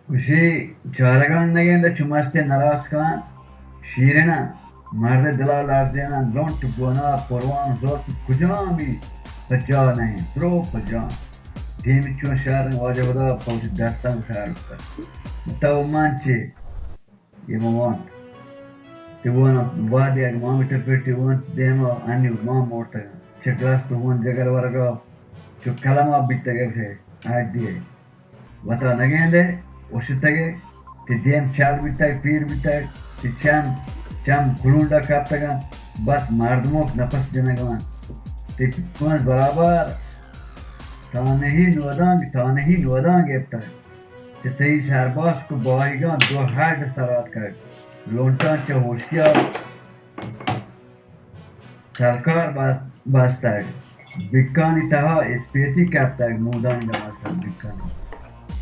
گوشی، چارگان نگندہ چو مست نراس کان، شیرنا مرد دلا لرزینا، لنٹ گونا پروان زرت کجامی پجا نہیں، درو پجا۔ دیم چون شہر واجہ خدا پوچ دستان خیال کر۔ تو من چے؟ یہ مہ وانت۔ تئی وان وہدے اگہ مامی ٹپیٹی وانت دیما، انی ما مورتگاں۔ چہ گلاس تو وان جگر ورگا، چو کلما بیتگ، گوشے ہڈی ئے۔ وتا نگندے، اوشتگے، تئی دیم چال بیتگ، پیر بیتگ، تئی چم، چم کلونڈا کپتگاں، بس مردموک نپس جنگاں۔ تئی پونز برابر تانہی نودان، تانہی نودان گپتگ۔ چہ تئی سرباز کو باہیگاں دو ہڈ سراتکگ۔ لونٹاں چہ ہوشکیا تلکار بس-، بستگ۔ بکانی تہا اسپیتی کپتگ۔ مودانی دماغ شد بکانی۔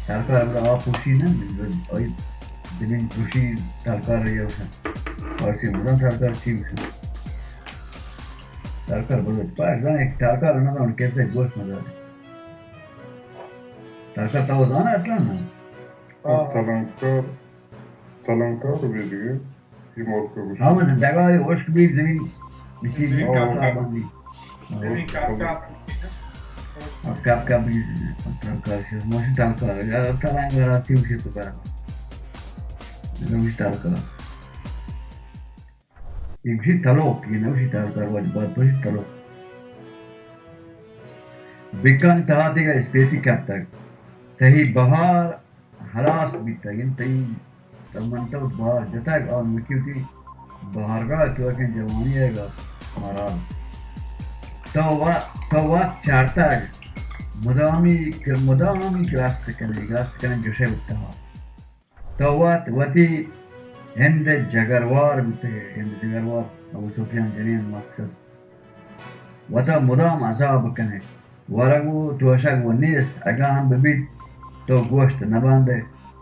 تلکار بلا آ پوشی نہ، آئی زمین پوشی تلکار یا گوشن۔ فارسی مزن تلکار چی گوشن؟ تلکار بلوچ۔ پاک زن ایک تلکار نہ زن کیسے گوشت مزن۔ تلکار تو زانا اصلاً نہ؟ آ، تلنکر، تلنکر بی دیگه، ای ملک گوشی۔ ہاں، من ڈگاری ہشک بی زمین، بچی زمین آ، کپ کپ بندی۔ زمین کپ کپ۔ آ، کپ کپ بی، تلنکر شی، موشی تلنکر، یا تلنگ راتی وشی تو برا۔ نوشی تلنکر۔ یہ گوشی تلوک، یہ نوشی تلنکر، واجہ باید بوشی تلوک۔ بکانی تہا دیگا اسپیتی کپتگ۔ تہی بہار ہلاس بیتگ انت، تئی تو من تو بہار جتگ، آ نوکی وتی بہارگاہ تو کہ جوانی ہے گا مارال۔ تو وا-، تو وقت چارتگ، مدامی گ-، مدامی گرست کنے، گرست کنے جوشے بوتہ۔ تو وت وتی ہند جگروار بوتگ ئے، ہند جگروار، ابو سفیان جنین مقصد۔ وتا مدام عذاب کن ئے۔ ورگ و توشگ و نیست، اگاں ہم ببیت تو گوشت نہ بند ئے۔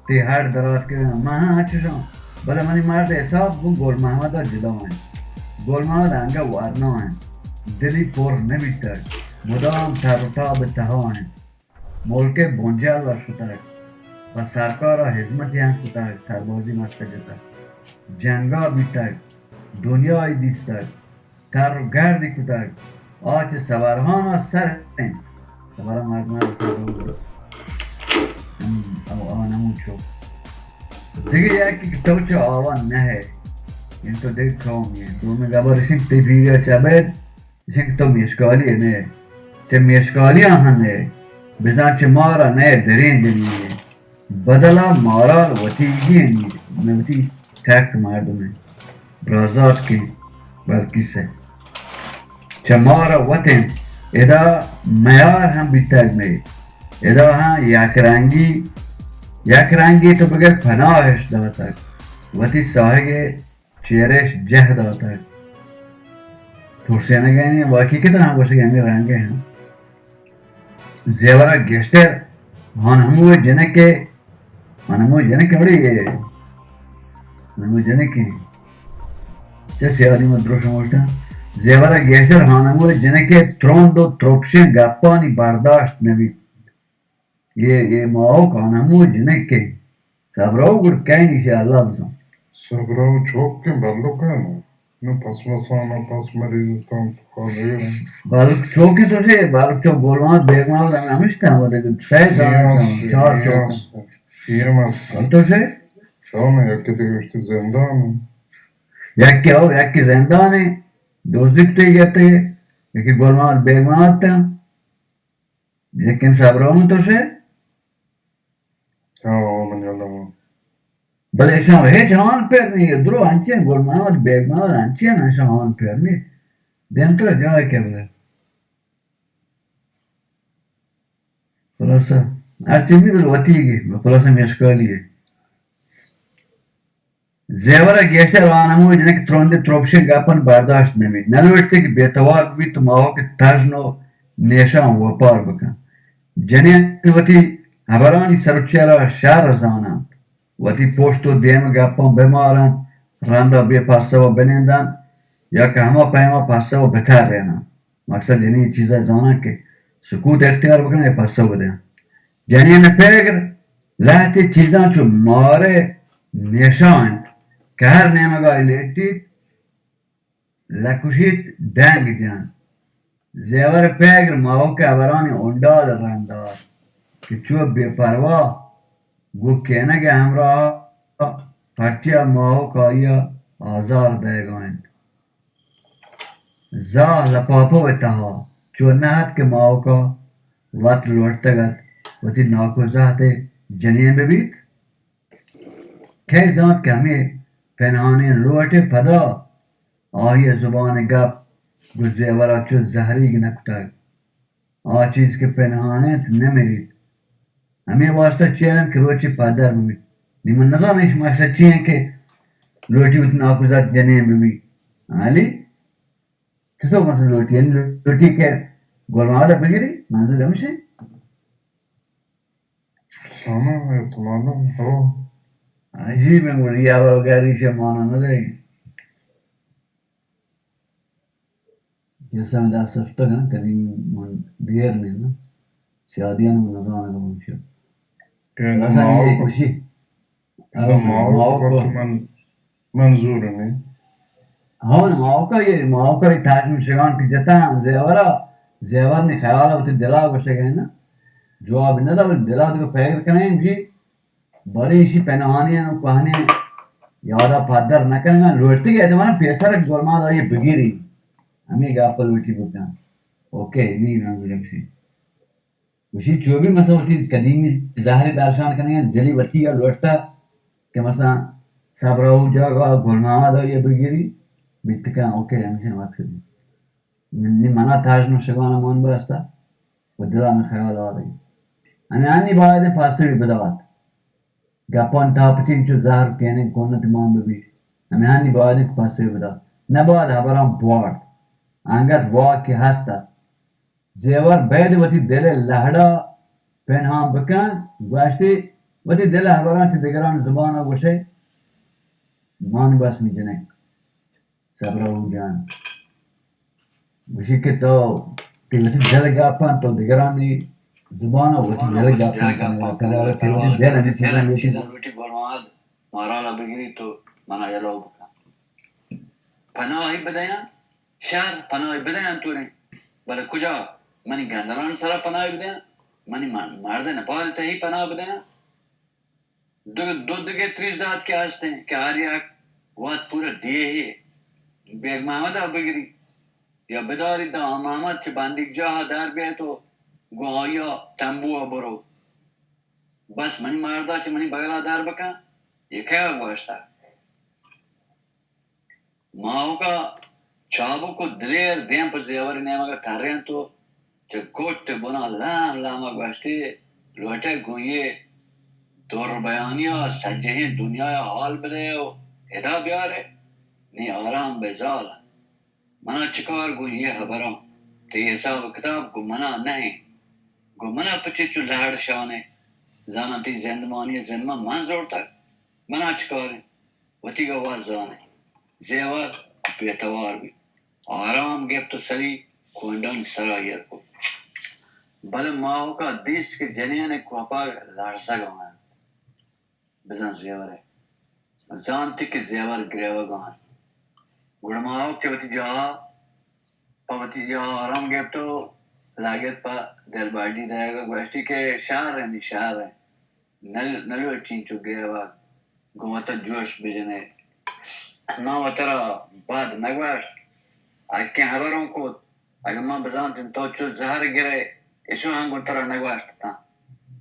تئی ہڈ دراتکگ انت، من ہم انچوش آں، بلے منی مرد حساب گوں گل محمد ء جدا انت۔ گل محمد انگہ ورنا انت، دلی پر نہ بیتگ، مدام تر و تاب ء تہا انت۔ ملک ء بنجل ور شتگ، پہ سرکار ء ہزمتی ہم کتگ، سربازی مستگ اتگ، جنگا بیتگ، دنیای دیستگ، تر و گردی کتگ، آ چہ سبرہان ء سر انت۔ سبرہان مردم ء سر انت۔ ہم، او آ نمو چو۔ دگہ یکے کہ تو چہ آوان نہ ئے، یعنی تو دگہ قوم ئے۔ دومی گبر اش انت، تئی پیری ء چہ ابید اش انت کہ تو میشکالی ئے نہ ئے، چہ میشکالیاں ہم نہ ئے، بزاں چہ مارا نہ ئے، دریں جنین ئے۔ بدل ء مارال وتیگی انت، من وتی ٹک مردم انت، برازاتکیں بلکیس ء چہ مارا وت انت۔ ادا میار ہم بیتگ مئے، ادا ہم یک رنگی، یک رنگی تو بگر پناہش داتگ، وتی ساہگ ء چیرش جہ داتگ۔ ترسینگ ء نی، واقعی کہ تنہا گوشتگ ہمے رنگ ء ہم۔ زیور ء گیشتر ہان ہمو جنک ء، ہان ہمو جنک ء وڑی ء، ہان ہمو جنک ء۔ چہ سیادی من درست گوشتاں۔ زیور ء گیشتر ہان ہمو جنک ء ترند و ترپشیں گپانی برداشت نہ بیت۔ یہ، یہ ماہوک ہان ہمو جنک ء۔ صبرو گڑ کئے نیشی اللہ بزان۔ صبرو چوک کے بلو کئے نو؟ نو پس مسانا پس مریض تاں تو کھا دے رہے۔ بلک چوکی تو سے، بلک چو گولوان بیگمال ہم ہمشتا ہم دے سہ دان چار چوک۔ شیر مست۔ تو سے؟ شام یکی دے گشتی زندان۔ یکی او، یکی زندان ہے۔ دوزی کتے گتے، یکی گولوان بیگمال تا۔ لیکن صبرو تو سے؟ ہاں، ہاں، من یادم ہوں۔ بلے ایشاں ہچ ہان پر نہیں، درو انچیں گل محمد بیگ محمد انچیں ایشاں ہان پر نہیں۔ دیم تو جا کے بلے۔ خلاصہ، ہر چیز بھی بلے وتی گی، خلاصہ میشکالی ہے۔ زیور ء گیشتر وانمو جنک ترندیں ترپشیں گپاں برداشت نہ بیت۔ نہ لوٹیت کہ بے توار بہ بیت، ماہوک تژن و نیشاں وپار بکن۔ جنین وتی ہبرانی سر و چیرا شر زاننت۔ وتی پشت و دیم گپاں بمارنت، رندا بے پسو بنندنت یا کہ ہما پیما پسو بتریننت۔ مقصد جنین چیزا زاننت کہ سکوت اختیار بکناں یا پسو بدیاں؟ جنین ءِ پگر لہتے چیزاں چو مارے نشا انت کہ ہر نیمگا لیٹیت، لکشیت، ڈنگ جنت۔ زیور ءِ پگر ماہوک ءِ ہبرانی ہنڈال ءَ رند آرت کہ چو بے پرواہ گوں کینگ ءِ ہمراہ ءَ، پرچیا ماہوک آئی ءَ آزار دئیگا انت۔ زاہ لپاپو ءِ تہا چو نہ ات کہ ماہوک ءَ وت لوٹتگ ات وتی ناکوزہت ءِ جنین بہ بیت۔ کئے زانت کہ ہمے پنہانیں لوٹ ءِ پدا آئی ءِ زبان ءِ گپ گوں زیور ءَ چو زہریگ نہ کتگ۔ آ چیز کہ پنہان انت، نہ مریت۔ ہمے واسطہ چیر انت کہ روچے پدر بہ بیت۔ نی من نزاناں ایش مقصد چی انت کہ لوٹی وتی ناکوزات جنین بہ بیت۔ علی، چطور مثلا لوٹی؟ یعنی لوٹی کہ گل محمد ءَ بگری؟ منظور ہمشی؟ ہاں، احتمالاً، ہو۔ عجیب ہے، مڑی آ وغیرہ ایشی مانا نہ دے۔ جیسا میں دست سفتا نا، کبھی من دیر نہیں نا۔ سیادیاں من نزاناں کہ من شو۔ یعنی خلاصہ، ماحول یہ کو، خوشی۔ تو ہاں، ماحول ماحول کو کو۔ من منظور نہیں۔ ہاں، ماحول کا یہ، ماحول کا یہ تاج میں شگان کی جتا زیورا، زیور نے خیال ہوتی دلا گوشے گئے نا۔ جواب نہ دا، دلا تو پیر کنے جی۔ باریں ایشی پنہانیں و کوہنیں یادا پدر نکنگاں، لوٹتگی ادمانا پیسر گورماد آئی بگیری۔ ہمیں گپ لوٹی بکن۔ اوکے، نی منظورم شی۔ گوشی چو بھی مثلا وتی قدیمی زہر درشان کنگاں، دلی وتی یا لوٹتا کہ مثلا صبر او جاگا گورماد آئی بگیری، بیتکن، اوکے، ہمشی مقصد۔ نی منا تاج نوشگان مان بستا و دلا میں خیال آ رہی۔ ہمیں آنی باید پاسوی بدات۔ گپان تاپچین چو زہر کینگ کنت مان ببی۔ ہمے ہنی باید انت کہ پسے بدا۔ نباید ہبران بوارت۔ انگت واک کہ ہست ات۔ زیور بید وتی دل لہڑا پنہان بکن، گوشتی وتی دل ہبران چہ دگران زبان گوشے، مان بس می جنک۔ صبرا او جان، گوشی کہ تو، تئی وتی دل گپاں، تو دگرانی زبان ء وتی دل گپاں کن، پدا تئی وتی دل ہمے چیزاں لوٹی۔ گورماد مارا بگری تو منا یلو بکن۔ پناہی بدیاں، شہر پناہی بدیاں تو نے، بلے کجا؟ منی گندلان سرا پناہی بدیاں، منی من-، مرد نپال تہی پناہ بدیاں۔ دو، دو دگہ تریش دات کہ ہستیں کہ ہر یک وت پورا ڈیہے بیگ محمد ء بگری یا بداری داں محمد چہ بندیگ جاہ ء در بیت و گوں آئی ء تمبو ء برو۔ بس منی مرد ء چہ منی بگل ء در بکن، یہ کئے ء گوشتگ؟ ماہوکا چابک و دلیر دیم پہ زیور نیمگا ترینت و چہ گٹ بنا لام لاما گوشتی، لوٹے گوں یہ دور بیانیا سجہیں دنیایا حال بدے و ادا بیارے۔ نی آرام بے زال، منا چکار گوں یہ حبراں؟ تئی حساب کتاب گوں منا نہیں، گوں منا پچے چو لہڑ شانے۔ زاناں تئی زندمانی ذمہ من زورتگ، منا چکاریں؟ وتیگا وت زانئے۔ زیور بے توار بیت۔ آرام گپت و سری کونڈانی سرا ایر کت۔ بلے ماہوکا دیست کہ جنین ء کوپگ لرزگا انت۔ بزاں زیور ء زانتی کہ زیور گریوگا انت۔ گڑا ماہوک چہ وتی جاہا، پہ وتی جاہا آرام گپت و لگت پہ دلبڈی دئیگا گوشتی کہ شہر ء نی شہر ء۔ نل-، نلوٹیں چو گریوگ گوں وتا جوش بجنے۔ من وترا بد نگوشت، حقیں حبروں کت۔ اگہ من بزانتیں تو چو زہر گرئے، ایشو ہم گوں ترا نگوشت اتاں۔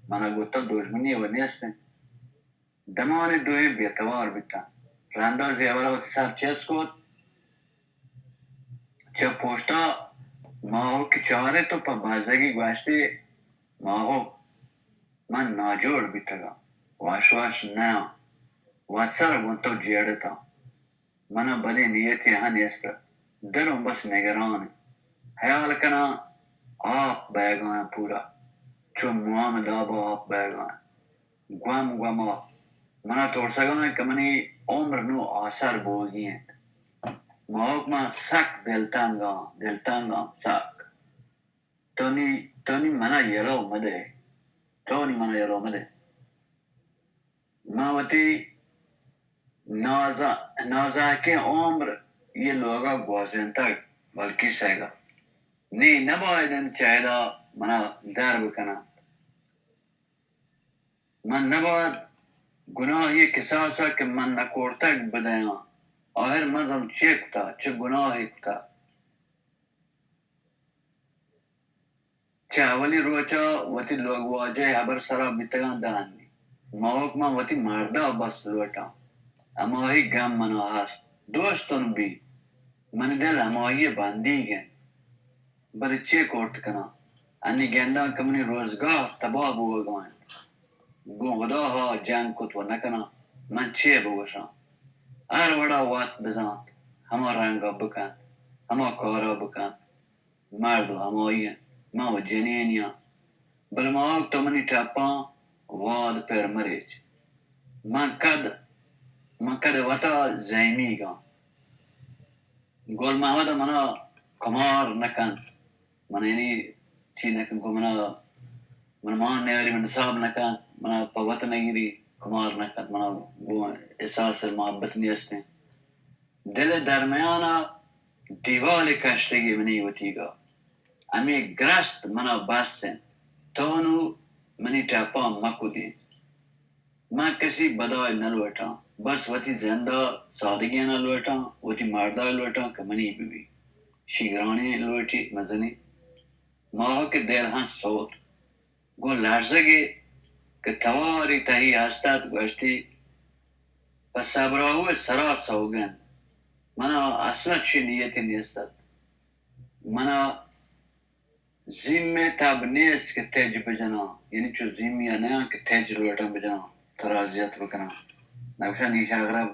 منا گوں تو دژمنی و نیستیں۔ دمانے دوئیں بے توار بیتاں۔ رندا زیورا وتی سر چست کت۔ چہ پشتا ماہوک چارت و پہ بزگی گوشتی، ماہوک، من ناجوڑ بیتگاں، وش وش نیاں، وتسر گوں تو جیڑتاں۔ منا بدیں نیتے ہم نیست، دلوں بس نگران انت۔ حیال کناں آپ بئیگایاں پورا، چو موام دابا آپ بئیگایاں۔ گوم گوما منا ترسگا انت کہ منی عمر نوں آسر بوگی انت۔ ماہوک، من سک دلتنگاں، دلتنگاں سک۔ تو نی تو نی منا یلو مدے، تو نی منا یلو مدے۔ من وتی نازا-، نازاکیں عمر یہ لوگا گوازینتگ، بلکیں سیگا نی نباید انت چہلا منا در بکناں۔ من نباید گناہی کساسا کہ من نکورتگ بدیاں۔ آہر من زم چے کتا، چہ گناہی کتا؟ چہ اولی روچا وتی لوگ واجہ ہبر سرا بیتگاں دانی۔ ماوک من وتی مردا بس لوٹاں۔ ہماہی گم منا ہست۔ دوستن بی۔ منی دل ہماہی بندیگ انت۔ بلے چے کرت کناں؟ انی گنداں کہ منی روزگار تباہ بوگا انت۔ گوں خدا ہا جنگ کت و نکناں۔ من چے بگوشاں؟ ہر وڑا وت بزانت، ہما رنگا بکنت، ہما کارا بکنت۔ مرد و ہمائی انت، من و جنینی آں۔ بلے ماہک تو منی ٹپاں واد پر مریچ۔ من کد، من کد وتا زہمیگاں۔ گل محمد منا کمار نکنت، من یعنی چی نکنت، گو منا، من مان نیاری، من حساب نکنت، منا پہ وت نگیری، کمار نکنت، منا گو احساس محبت نیستیں۔ دل درمیانا دیوال کشتگی منی وتیگا۔ ہمے گرست منا بس انت۔ تو نو منی ٹپاں مکدین۔ من کسی بدائے نہ لوٹاں۔ بس وتی زندا سادگیانا لوٹاں، وتی مردا لوٹاں کہ منی ببی۔ شیگرانی لوٹی مزنی۔ ماہک دل ہم سوت۔ گوں لرزگے کہ تواری تہی ہستت گوشتی، پہ سبراہو سرا سوگند، منا اصلا چی نیتی نیست ات۔ منا زیمے تب نیست کہ تج بجناں، یعنی چو زیمی ء نیاں کہ تج لوٹاں بجناں، ترا اذیت بکناں۔ نگوشاں نیش اغرب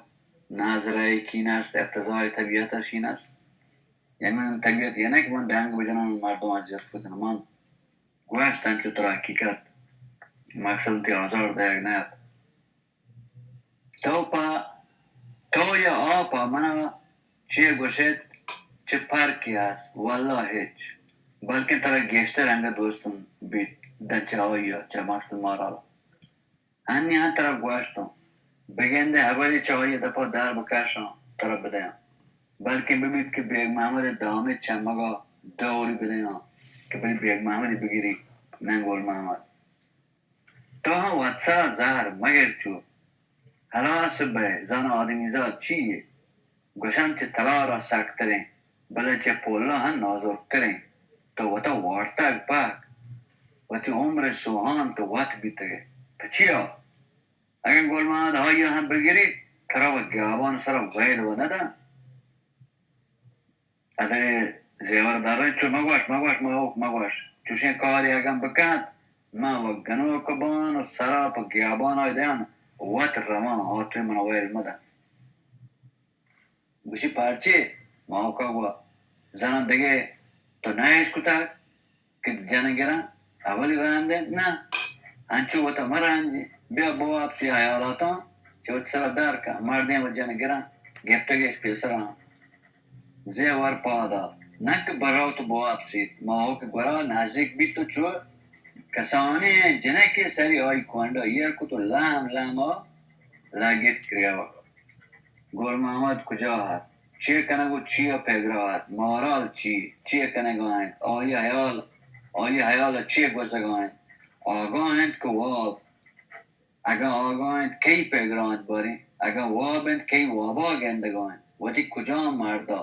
نازرہ کین است، اقتضای طبیعت شین است۔ یعنی من طبیعت یہ نہ کہ من ڈنگ بجناں، مردم اذیت بکناں۔ من گوشت انچو ترا حقیقت، مقصد تئی آزار دئیگ نہ ات۔ تو پہ، تو یا آ پہ منا چے گوشیت، چے پرکے است؟ واللہ ہچ۔ بلکیں ترا گیشتر انگت دوستم بیت داں چہ آئی ء، چہ مقصد مارا۔ انی آں ترا گوشتوں، بگندے ہبرے چہ آئی ء دپا در بکشاں، ترا بدیاں۔ بلکیں ببیت کہ بیگ محمد ء دامے چمگا دوری بدیاں کہ بری بیگ محمدی بگیری، نہ گل محمد۔ تو ہم وت سرا زہر مگر چو۔ ہلاس بئے، زاناں آدمیزاد چی یے؟ گوشنت چہ تلارا سکتریں، بلے چہ پولاں ہم نازرکتریں۔ تو وتا وارتگ پہک، وتی عمر سوہان تو وت بیتگئے۔ پہ چیا؟ اگن گل محمد آئیا ہم بگریت، ترا و گیابان سرا ویل و ندنت۔ ادرے زیور دریں، چو مگوش، مگوش، ماوک مگوش۔ چوشیں کارے اگن بکنت، من و گنوک بان و سرا پہ گیابان آئی دیان، وت روان، آتوی من ویل مدن۔ گوشی، پرچے؟ ماوکا گوا، زاناں دگہ تو نہ اش کتگ کہ جن گراں اولی رند انت؟ نہ، انچو وتا مرنجی، بیا بواپسی حیالاتاں چہ وت سرا در کن۔ مردیں و جن گراں گپتگش پیسراں۔ زیور پادا، نہ کہ برات و بواپسیت۔ ماہوک گورا نزیک بیت و چو کسانیں جنکے سری آئی کوانڈا ایر کت و لہم لہما لگت گریوگا۔ گل محمد کجا ات؟ چے کنگ و چیا پگرا ات؟ مارال چی؟ چے کنگا انت؟ آئی حیال، آئی حیال چے گوزگا انت؟ آگاہ انت کہ واب؟ اگاں آگاہ انت، کئی پگرا انت؟ باریں اگاں واب انت، کئی وابا گندگا انت؟ وتی کجام مردا؟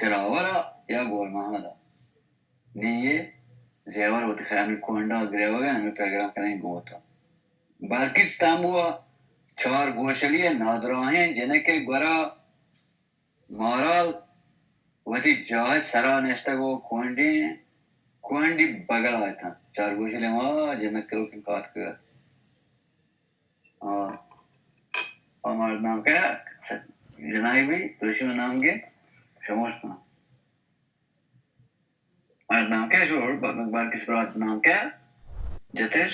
دلاورا یا گل محمدا؟ نی یہ زیور وتی خیال کنڈا گریوگا ہمیں پگرا کنیں گوتا۔ بلکس تامبوا چار گوشلی نادراہیں جنکے گورا مارال وتی جاہ سرا نشتگ و کوہنڈیں، کوہنڈی بگل آیتاں۔ چارگوشلے ما جنک کروکیں کاتکگ ات۔ آ، آ مرد نام کیا؟ جنائی بھی دوشی نام کے شموش کنا۔ مرد نام کیا شو؟ ب-، ب-، بلکس برات نام کیا؟ جتش؟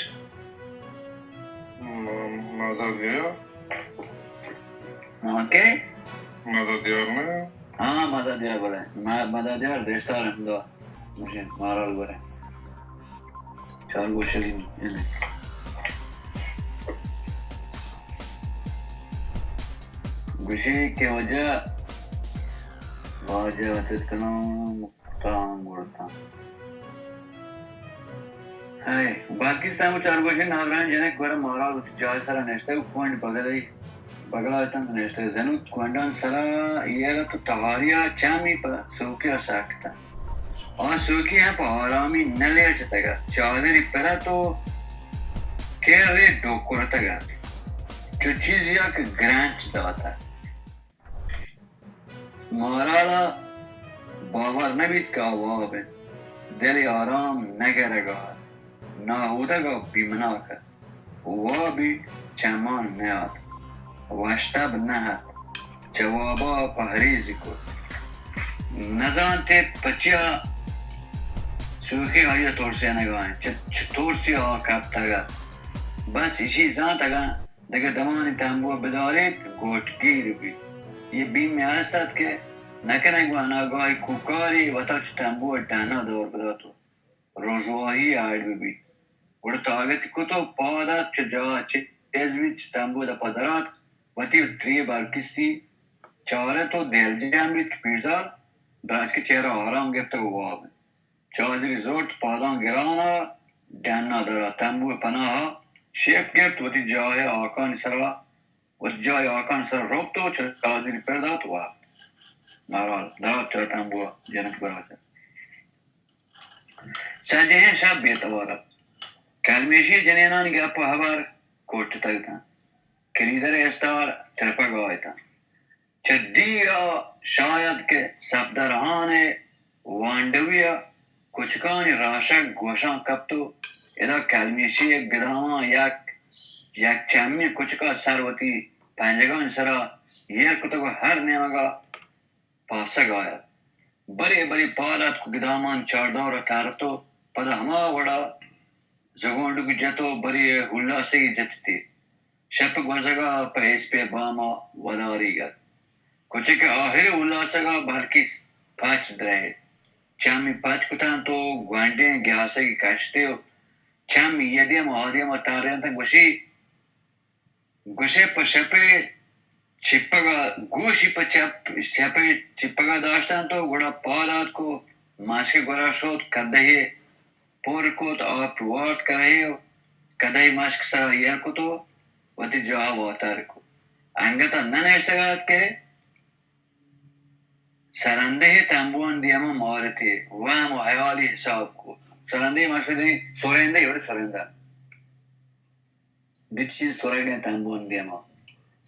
م-، مدد یار۔ نام کے؟ مدد یار نہ؟ ہاں، مدد یار بلے۔ م-، مدد یار دیشتار ہم دو۔ مجھے مارال بلے۔ چارگوشلی نی، یعنی گوشی کہ واجہ، واجہ وتت کنوں مکتاں گڑتاں۔ ہائے، بالکیس تاں چارگوشیں ناگران جنک گورا مارا وتی جاہ سرا نشتگ، کوہنڈ بگلے بگلا اتنت نشتگ۔ زنوک کوہنڈان سرا ایر ات و تہاریا چمی پہ سوکیا ساکتاں۔ آ سوکی ہم پہ آرامی نہ لیٹتگ ات۔ چادری پر ات و کرے ڈوکرتگ ات۔ چو چیزیا کہ گرانچ داتگ۔ مارالا باور نہ بیت کہ آ واب انت۔ دل آرام نہ گرگ ء ات۔ ناہودگ ء بیمناک ات۔ وابی چمان نہ ات۔ وشتب نہ ات۔ چہ وابا پہریزی کت۔ نزانت پچیا سوکی آئی ء ترسینگا انت۔ چہ، چہ ترسی آ کپتگ ات۔ بس ایشی زانت اگاں دگہ دمانی تمبو ء بداریت، گوٹگیر بیت۔ یہ بیم ہست ات کہ نکنگ و اناگاہی کوکاری وتا چہ تمبو ء ڈنا دور بدات و رزواہی ء اڈ ببیت۔ گڑا تاگتی کت و پاد ات، چہ جاہ چیز بیت، چہ تمبو ء دپا درات، وتی تری بالکیستی چارت و دلجم بیت کہ پیرزال درچک چہرہ آرام گپتگ و واب انت۔ چادری زرت، پاداں گران ء ڈنا درات۔ تمبو ء پناہ ء شیپ گپت، وتی جاہ ء ہاکانی سرا، وتی جاہ ء ہاکانی سرا رپت و چہ چادری پر دات و وپت۔ مارال درات چہ تمبو ء جنک براچ ء۔ سجہیں شپ بے توار ات۔ کلمیشی جنینانی گپ و ہبر کوٹتگ اتنت۔ کلیدر ء استار ترپگ ء اتنت۔ چہ دیر ء شاید کہ سپدرہان ء وانڈوی ء کچکانی راشگ گوشاں کپت و ادا کلمیشی ء گداماں یک، یک چمی کچک ء سر وتی پنجگانی سرا ایر کتگ و ہر نیمگ ء پاسگ آیت۔ برے برے پاد اتک و گدامان چاردور ء ترت و پدا ہما وڑا زگونڈگ جت و برے ہلاسگے جتتی۔ شپ گوزگ ء پہ اسپے بام ء وداریگ ات۔ کچک ء آہریں ہلاسگ ء بلکیس پچ درہیت۔ چمی پچ کتنت و گونڈیں گیاسگے کشتی و چم یہ دیم ء آ دیم ء ترینت، گوشی، گوشے پہ شپے چپگ ء، گوشی پہ چپ، شپے چپگ ء داشتنت و گڑا پاد آتک و مشک گورا شت، کدہے پر کت، آپ وارت کدہے و کدہے مشک سرا ایر کت و وتی جاہ ء واتر کت۔ انگت ء نہ نشتگ ات کہ سرندہے تمبوانی دیما مارتی، وہم و حیالی حساب کت۔ سرندہے مقصد انت سرندہ، وڑے سرندہ۔ دگہ چیز سرگیں تمبوانی دیما،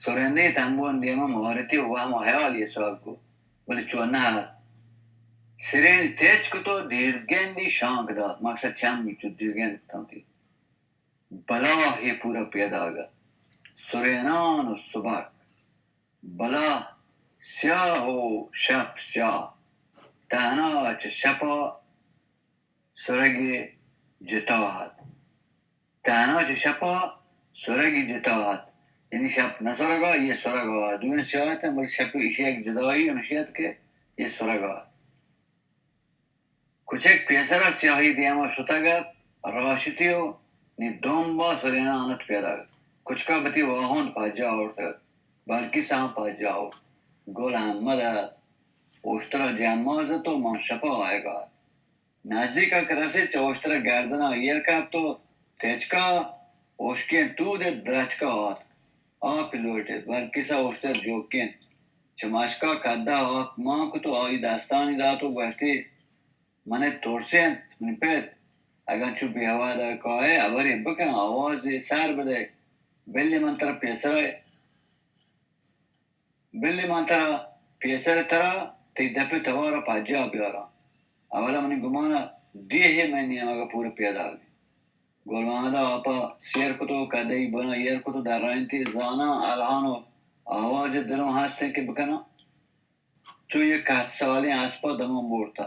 سرندہے تمبوانی دیما مارتی و وہم و حیالی حساب کت، بلے چو نہ ات۔ سرینی تچک کت و دیرگندی شانک دات، مقصد چمی چو دیرگند کتنتی۔ بلاہے پورا پیداگ ات۔ سرینان و سبک۔ بلاہ سیاہ و شپ سیاہ۔ تہنا چہ شپا سرگے جتا ات۔ تہنا چہ شپا سرگے جتا ات۔ یعنی شپ نہ سرگا، یہ سرگا ات۔ دوئیں سیاہ اتنت، بلے شپ ایشی یک جدائی ہمشی ات کہ یہ سرگا ات۔ کچک پیسرا سیاہی دیما شتگ ات، راشتی و نی دمبا سرینان ات پیداگ ات۔ کچکا وتی واہند پجا آورتگ ات، بلکیس ہم پجا آورت۔ گل احمد ات، اوشترا جماز ات و مان شپا آیگا ات۔ نزیکا کہ رسیت، چہ اوشترا گردنا ایر کپت و تچکا ہشکیں تودے درچکا آتک۔ آپ لوٹت، بلکیسا اوشتر جوکینت۔ چہ مشکا کدہ آپ مان کت و آئی دستانی دات و گوشتی، من ء ترسینت منی پت، اگاں چو بے ہوادا کائے، ہبرے بکن، آوازے سر بدئے، بلے من ترا پیسرا، بلے من ترا پیسر ترا تئی دپ ء توار ء پجا بیاراں۔ اولا منی گمان ء دیہے مئے نیمگ ء پورا پیداگ انت۔ گل محمد ء آپ ء سیر کت و کدئی بنا ایر کت و درائینتی، زاناں الہان و آواز ء دلوں ہست انت کہ بکناں۔ چو یک کہت سالیں اسپا دمان برتہ۔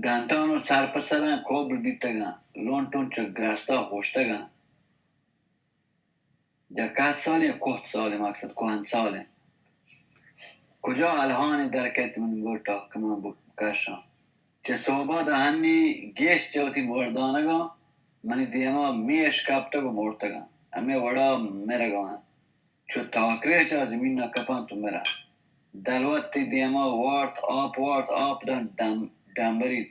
دنتان و سر پہ سراں کوبل بیتگاں، لنٹون چہ گرستا ہوشتگاں۔ جا کہت سالیں، کہت سالیں، مقصد کوہن سالیں۔ کجا الہانے در کئیت منی گوٹا کہ من ب-، کشاں۔ چہ سہبا داں ہنی گیش چہ وتی مردانگاں منی دیما میش کپتگ و مرتگاں۔ ہمے وڑا مرگا انت۔ چو تاکریچ ء زمین ء کپنت و مرنت۔ دلوت تئی دیما وارت، آپ وارت، آپ دنت، ڈم-، ڈمبریت،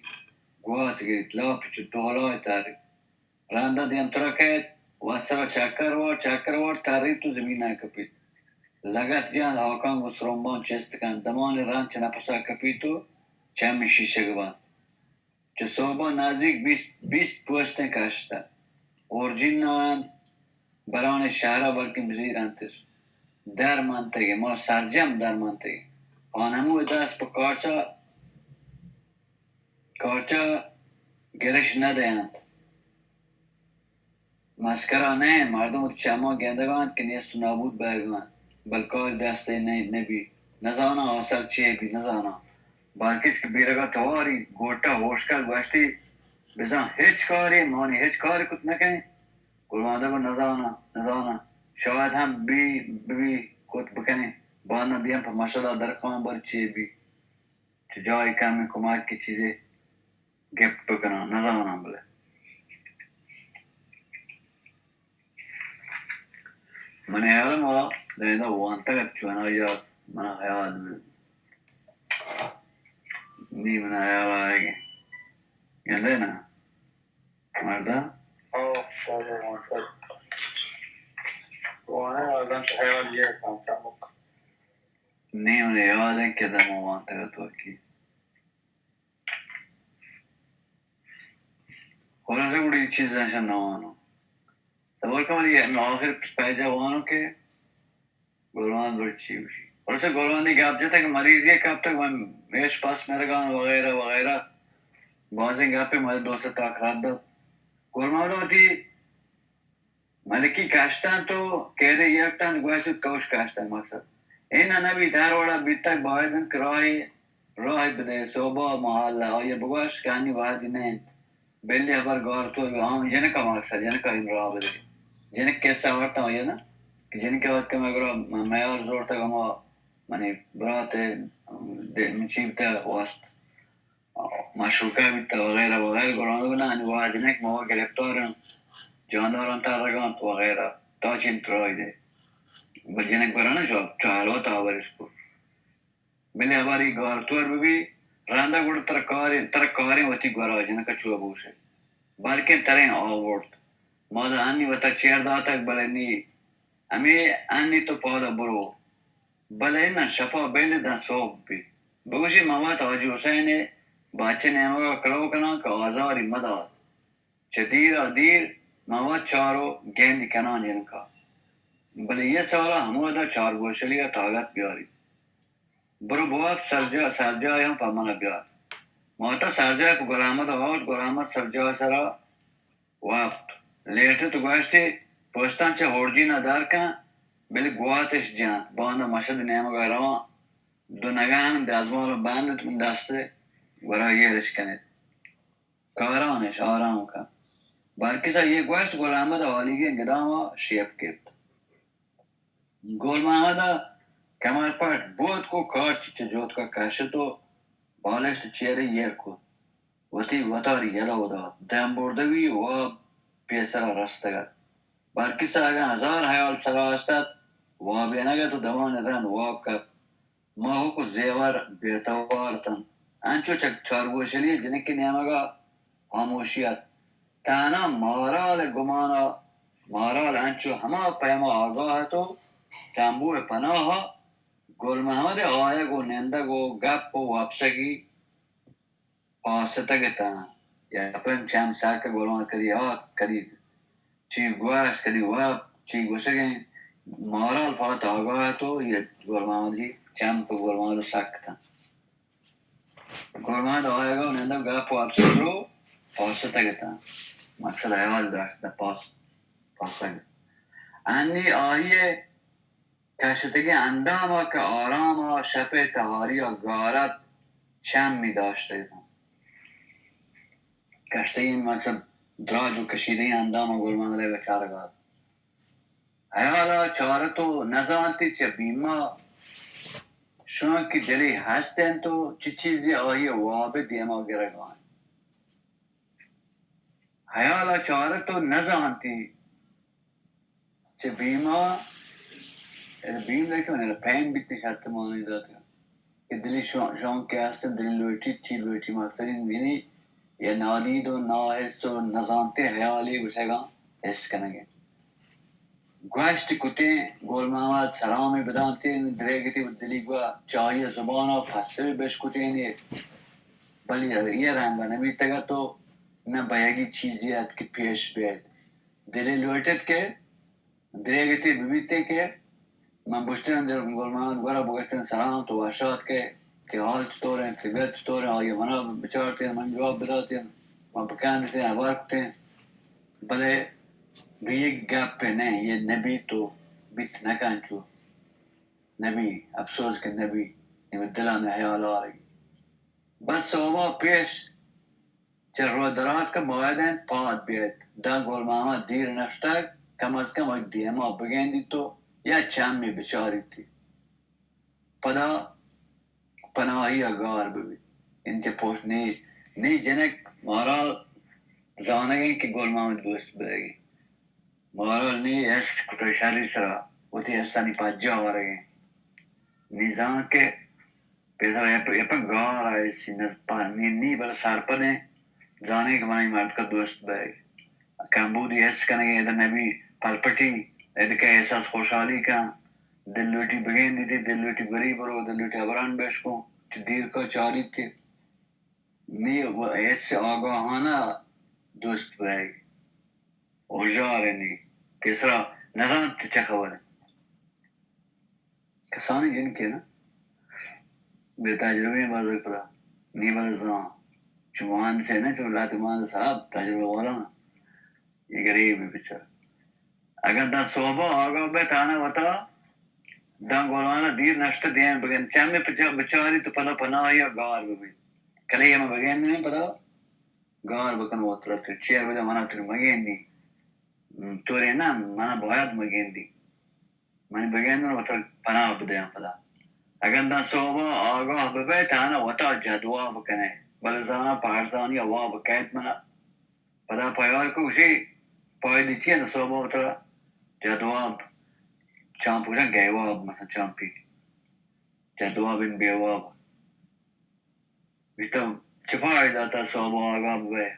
گوات گریت، لاپی چو ڈولائے تاریت۔ رندا دیمترا کئیت، وسرا چکر وارت، چکر وارت، تریت و زمین ء کپیت۔ لگت جنت، ہاکاں گوں سرمباں چست کنت، دمانے رند چہ نپسا کپیت و چمی شیشگ بنت۔ چہ سہبا نزیک بیست، بیست پوستیں کشت ء اورجین ء انت، بران شہر ء بلکیں بزیر انت۔ در منتگیں، ما سرجم در منتگیں۔ آن ہمو دست پہ کارچا، کارچا گرش نہ دینت۔ مسکرا نہ انت، مردم وتی چماں گندگ ء انت کہ نیست و نابود بئیگ ء انت، بلکاش دست ء نہ، نہ بیت۔ نزاناں آسر چے بیت، نزاناں۔ بلکیس کہ بیرگ ء تواری گوٹہ ہوشکگ گوشتی، بزاں ہچ کارے، ما نی ہچ کارے کت نہ کنیں۔ گلواندا گو نزاناں، نزاناں۔ شاید ہم بی، ببی کت بکنیں۔ باندا دیم پہ مشدا درکاں بر چے بیت۔ چہ جاہے کمیں کمک کہ چیزے گپت بکناں، نزاناں بلے۔ من ہیال ما دائدا وانتگ ات چونا یا منا ہیال نی منا ہیال آئے گے۔ گندے نا؟ مردا؟ ہاں، سارے وانتگ۔ وانا آدم ہیال یہ کام چمک۔ نی من ہیال ہے کہ دم وانتگ ات وکی۔ خلاصہ گڑا اے چیزاں شہ نہ وانوں۔ صبر کن ولی ہمے آخر پیجا وانوں کہ گلوند بر چی گوشی۔ خلاصہ گلوندی گپ جتگ کہ مریضی کپتگ، من میش پس مرگان وغیرہ وغیرہ۔ بازیں گپے مئے دوست تاک رد دات۔ گلوند وتی ملکی کشتنت و کیرے یرتنت، گوشت کوش کشتنت۔ مقصد اینا نبیت، ہر وڑا بیتگ باید انت کہ راہے، راہے بدے، صحبا محل آئی بگوش کہ انی وہدی نہ انت، بلی ہبر گار تو آں جنکا، مقصد جنکا این راہ بدے۔ جنک کسہ آورتاں آئی نا کہ جنکے آورت کہ مگرا میار زورتگ ہما منی برات مچیبتہ وست۔ مشوکہ بیت وغیرہ وغیرہ۔ گڑا نہ، نی وہد نہ کہ ما گرفتار ایں، جانداراں ترگ انت وغیرہ۔ تا چین ترائی دے بل جنک گڑا نہ چو، چو حلوت آورش کو۔ بلے ہباری گار تور ببی، رندا گڑا تر کاریں، تر کاریں وتی گورا جنک چو بوشے۔ بلکیں تریں آورت۔ ما دا انی وتا چیر داتگ، بلے نی ہمے انی تو پادا برو۔ بلے نہ، شپا بل داں سہب بیت۔ بگوشی ما وت حاجی حسین ء باچہ نیمگا کلو کناں کہ آزاری مدات۔ چہ دیر ء دیر ما وت چار و گندی کناں جنکا۔ بلے یہ سالا ہمودا چار گوشلی ء تاگت بیاری۔ برو بواب سرجا، سرجاہ ہم پہ من بیار۔ ما وتا سرجاہ پہ گل احمد آورت، گل احمد سرجاہ سرا وپت۔ لیٹت و گوشتی، پشتاں چہ ہورجین ء در کن، بلے گواتش جنت۔ باندا مشد نیمگ ء رواں، دو نگہ ہم دزمال ء بند ات من دست ء، گورا یرش کنیت۔ کارانش آرام کن۔ بلکس ء یہ گوشت، گل احمد ء حالیگیں گدام ء شیپ گپت۔ گل محمد ء کمر پٹ بوت کو، کارچ چہ جوتکا کشت و بالشت چیرے یر کت۔ وتی وتاری یلہ و دات۔ دم بردگی واب پیسرا رستگ ات۔ بلکس ء اگاں ہزار ہیال سرا است ات، وابینگ ات و دمان رند واب کپت۔ ماہک و زیور بے توار اتنت۔ انچو چہ چارگوشلی ء جنکے نیمگا ہاموشی ات۔ تہنا مارال ء گمان ء، مارال انچو ہما پیما آگاہ ات و تمبو ء پناہ ء گل محمد ء آیگ و نندگ و گپ و وپسگی پاستگ اتاں۔ یا پیم چم سک گلان کدی آت، کدی چی گوشت، کدی واب چی گوشگیں۔ مارال فقط آگاہ ات و یہ گل محمد جی چم پہ گل محمد سک اتاں۔ گل محمد آیگ و نندگ گپ و اپسر رو پاستگ اتاں۔ مقصد حیال داشت، پاس، پاسگ۔ انی آئی کشتگیں اندام ء کہ آرام ء شپ ء تہاری ء گار ات، چمی داشتگ اتاں۔ کشتگیں مقصد دراج و کشیدگیں اندام ء گل محمد ء چارگ ء ات۔ حیال ء چارت و نزانتی چہ بیم ء شونکے دلی ہست انت و چہ چیزے آئی ء واب ء دیما گرگا انت۔ ہیالا چارت و نزانتی چہ بیما، بیم داشت و پیم بیت، شرط مانی دات کہ دلی شون، شونکے ہست انت، دلی لوٹیت، چی لوٹی مقصدی یعنی یا نادید و ناحس و نزانتے ہیالی گوشگا حس کنگے۔ گوشت کتیں گل محمد سلامی بدانتیں، دریگتی و دلی گوا چاہی زبانا پسوی بشکتیں، بلی یہ رنگا نبیتگ ات و نہ بیگی چیزی ات کہ پیش بیت۔ دلی لوٹت کہ دریگتی ببیتیں کہ من بشتیں دل گل محمد گورا بگشتیں سلام تو وشات کہ کہ حال چطور ہیں، طبیعت چطور ہیں، آئی منا بچارتیں، من جواب بداتیں، من پکان دیتیں، ہبار کتیں۔ بلے بہ یک گپ نہ، یہ نبی تو بیت نکن چو۔ نبی، افسوس کہ نبی، نی دل ہمیں حیال آرگی۔ بس صحبا پیش چہ رو دراتک باید انت پاد بیت۔ داں گل محمد دیر نشتگ، کم از کم آئی دیما بگندیت و یا چمی بچاریتی۔ پدا پناہی ء گار بہ بیت۔ انچہ پوش نی، نی جنک مارا زانگ انت کہ گل محمد دوست بیگ انت۔ مارا نی حس کتگ شری سرا وتی حسانی پجا آرگ انت۔ نی زان کہ پیسرا یپ، یپ گار آئیسی نز پا نی، نی بل سرپدیں زانیں کہ منی مردکا دوست بیگ۔ کمبودی حس کنگے ادا نبی پلپٹی، ادا کہ احساس خوشحالی کن۔ دل لوٹی بگندیتی، دل لوٹی بری برو، دل لوٹی ہبران بشکو، چہ دیر کا چاریتی۔ نی و حس آگاہانہ دوست بیگ۔ ہوشیار نی، کسرا نزانت چہ خبر۔ کسانی جنکے نا، بے تجربیں بازگ پدا، نی بل زان، چو مہندسے نا، چو لہتے مہندس صاحب تجربہ والا نا۔ یہ غریب ہے بیچارہ۔ اگر داں صحبا آگاہ بہ تانا وتا، داں گلوانا دیر نشتہ دیم بگن، چمی پچا بچاری تو پدا پناہی گار ببی۔ کلے ہم بگن نہیں پدا گار بکن وترا تو چیر بجا منا تر مگندی۔ توری نہ، منا باید مگندی۔ منی بگندن وترا پناہ بدیاں پدا۔ اگاں داں صحبا آگاہ ببئے تانا وتا جدوا بکنے، بلے زانا پارزانی واب کیت منا۔ پدا پیار کو گوشی پائدی چی انت صحبا وترا جدواب چامپوشن گئے واب مثلا چامپی جدواب ان بے واب۔ گوشتہ، چہ پائدہ تا صحبا آگاہ ببئے؟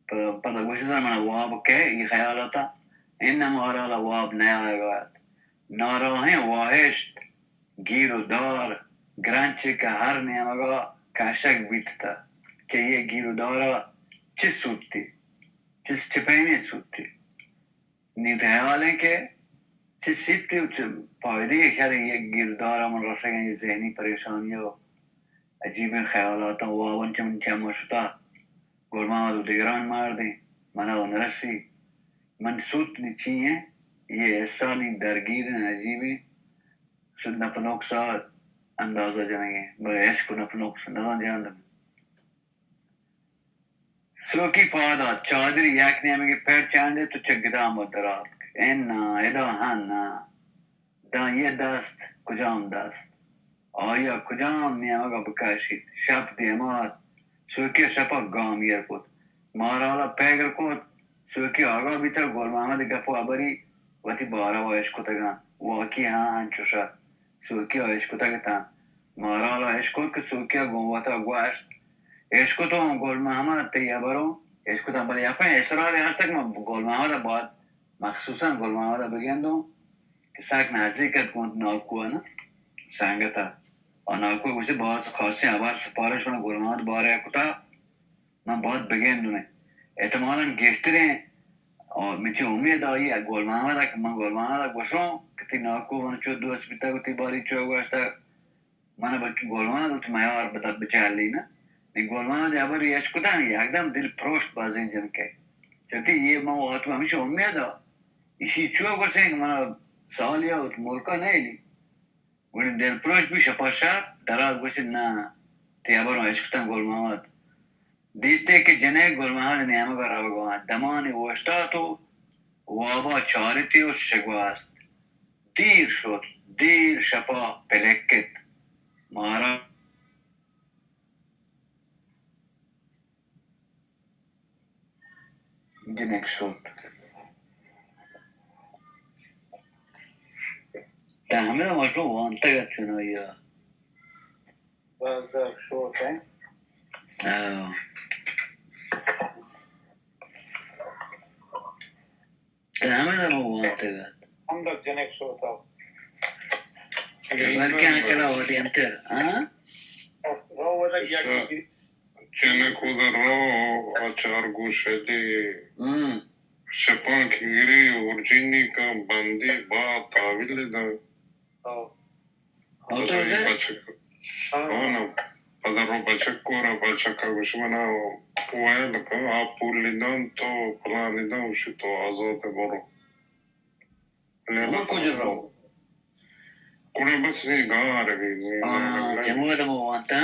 پ-، پدا گوشتہ، منا واب کئے ای خیال اتاں؟ اناں مارا واب نیایگا ات۔ ناراہیں واہشت، گیر و دار، گرنچے کہ ہر نیمگا کشگ بیتتہ، چہ یہ گیر و دارا چہ سوتی؟ چہ، چہ پیمیں سوتی؟ نی تئی حیال انت کہ چہ سیت و چہ پائدگے شر یک گیردار ء من رسگ ء، یہ ذہنی پریشانی و عجیبیں خیالاتاں واباں چہ من چم ء شتا۔ گل محمد و دگران مردیں، منا و نرسی۔ من سوت نی چی ہیں، یہ حسانی درگیر ہیں عجیبیں۔ شد نہ پنوکس ء اندازہ جنگیں، بلے عشق و نہ پنوکس نزان جاندم۔ سوکی پاد آت، چادری یک نیمگے پر چانڈت و چہ گدام ء در آتک۔ اناں، ادا ہناں۔ داں یہ دست، کجام دست؟ آیا کجام نیمگ ء بکشیت؟ شپ دیما ات۔ سوکی ء شپ ء گام ایر کت۔ مارال ء پگر کت۔ سوکی آگاہ بیتگ، گل محمد ء گپ و ہبری وتی باروا اشکتگ انت۔ واکی ہاں انچوش ات۔ سوکی ء اشکتگ اتاں۔ مارال ء اشکت کہ سوکی ء گوں وتا گوشت، اشکتوں گل محمد تئی ہبروں اشکتاں، بلے یپیں اسرارے ہست کہ من گل محمد ء باید، مخصوصاً گل محمد ء بگندوں کہ سک نزیک ات گوں ناکو ء نا سنگت ء۔ آ ناکو ء گوشت، باز خاصیں ہبر سپارش من گل محمد بارے ء کتا۔ من باید بگندوں۔ احتمالاً گیشتریں، آ، من چہ امید آئی ء گل محمد ء کہ من گل محمد ء گوشوں کہ تئی ناکو من چو دوست بیتگ و تئی باری چو گوشتگ، من بلکہ گل محمد وتی میار بدا بجہلی نا۔ نی گل محمد ء ہبر اش کتاں، یکدم دل پروشت بازیں جنکے۔ چتی یہ من واتو ہمیشہ امید ء ایشی چو گوشیں کہ من سالی ء وت ملک ء نہ ایلی۔ گڑا دلپروش بی، شپا شپ درا گوشت، نہ، تئی ہبراں اشکتاں گل محمد۔ دیستے کہ جنک گل محمد نیمگا روگا انت۔ دمانے اوشتات و وابا چارتی و شگواست۔ دیر شت، دیر شپا پلکت۔ مارا جنک شوت. تا ہمیں مردم وانتگ ات چنائی ءَ. بازار شوت، ہیں؟ آؤ. تہ ہمدا ما وانتگ ات. ہمدا جنک شوت ات. بلکیں آ کلا وتی انتر، ہاں؟ رو ودا یک اچھا. جنک ودا رو، آ چار گوش دے. ہم. شپانک گری، اورجینی کن بندی با تاویل دن. ہاں. ہاں، تو پدا سے؟ بچک. ہاں. ہاں نا. پدا رو بچک کورا، بچک ءَ گوش منا ویل کن، آ پولی دنت تو پلانی دنت، گوشی تو آزات ئے برو. لیلا ہمے کجا رو؟ کڑے بس نی گار گئی، نی ہاں، گار گئی. جمود مو وانتا.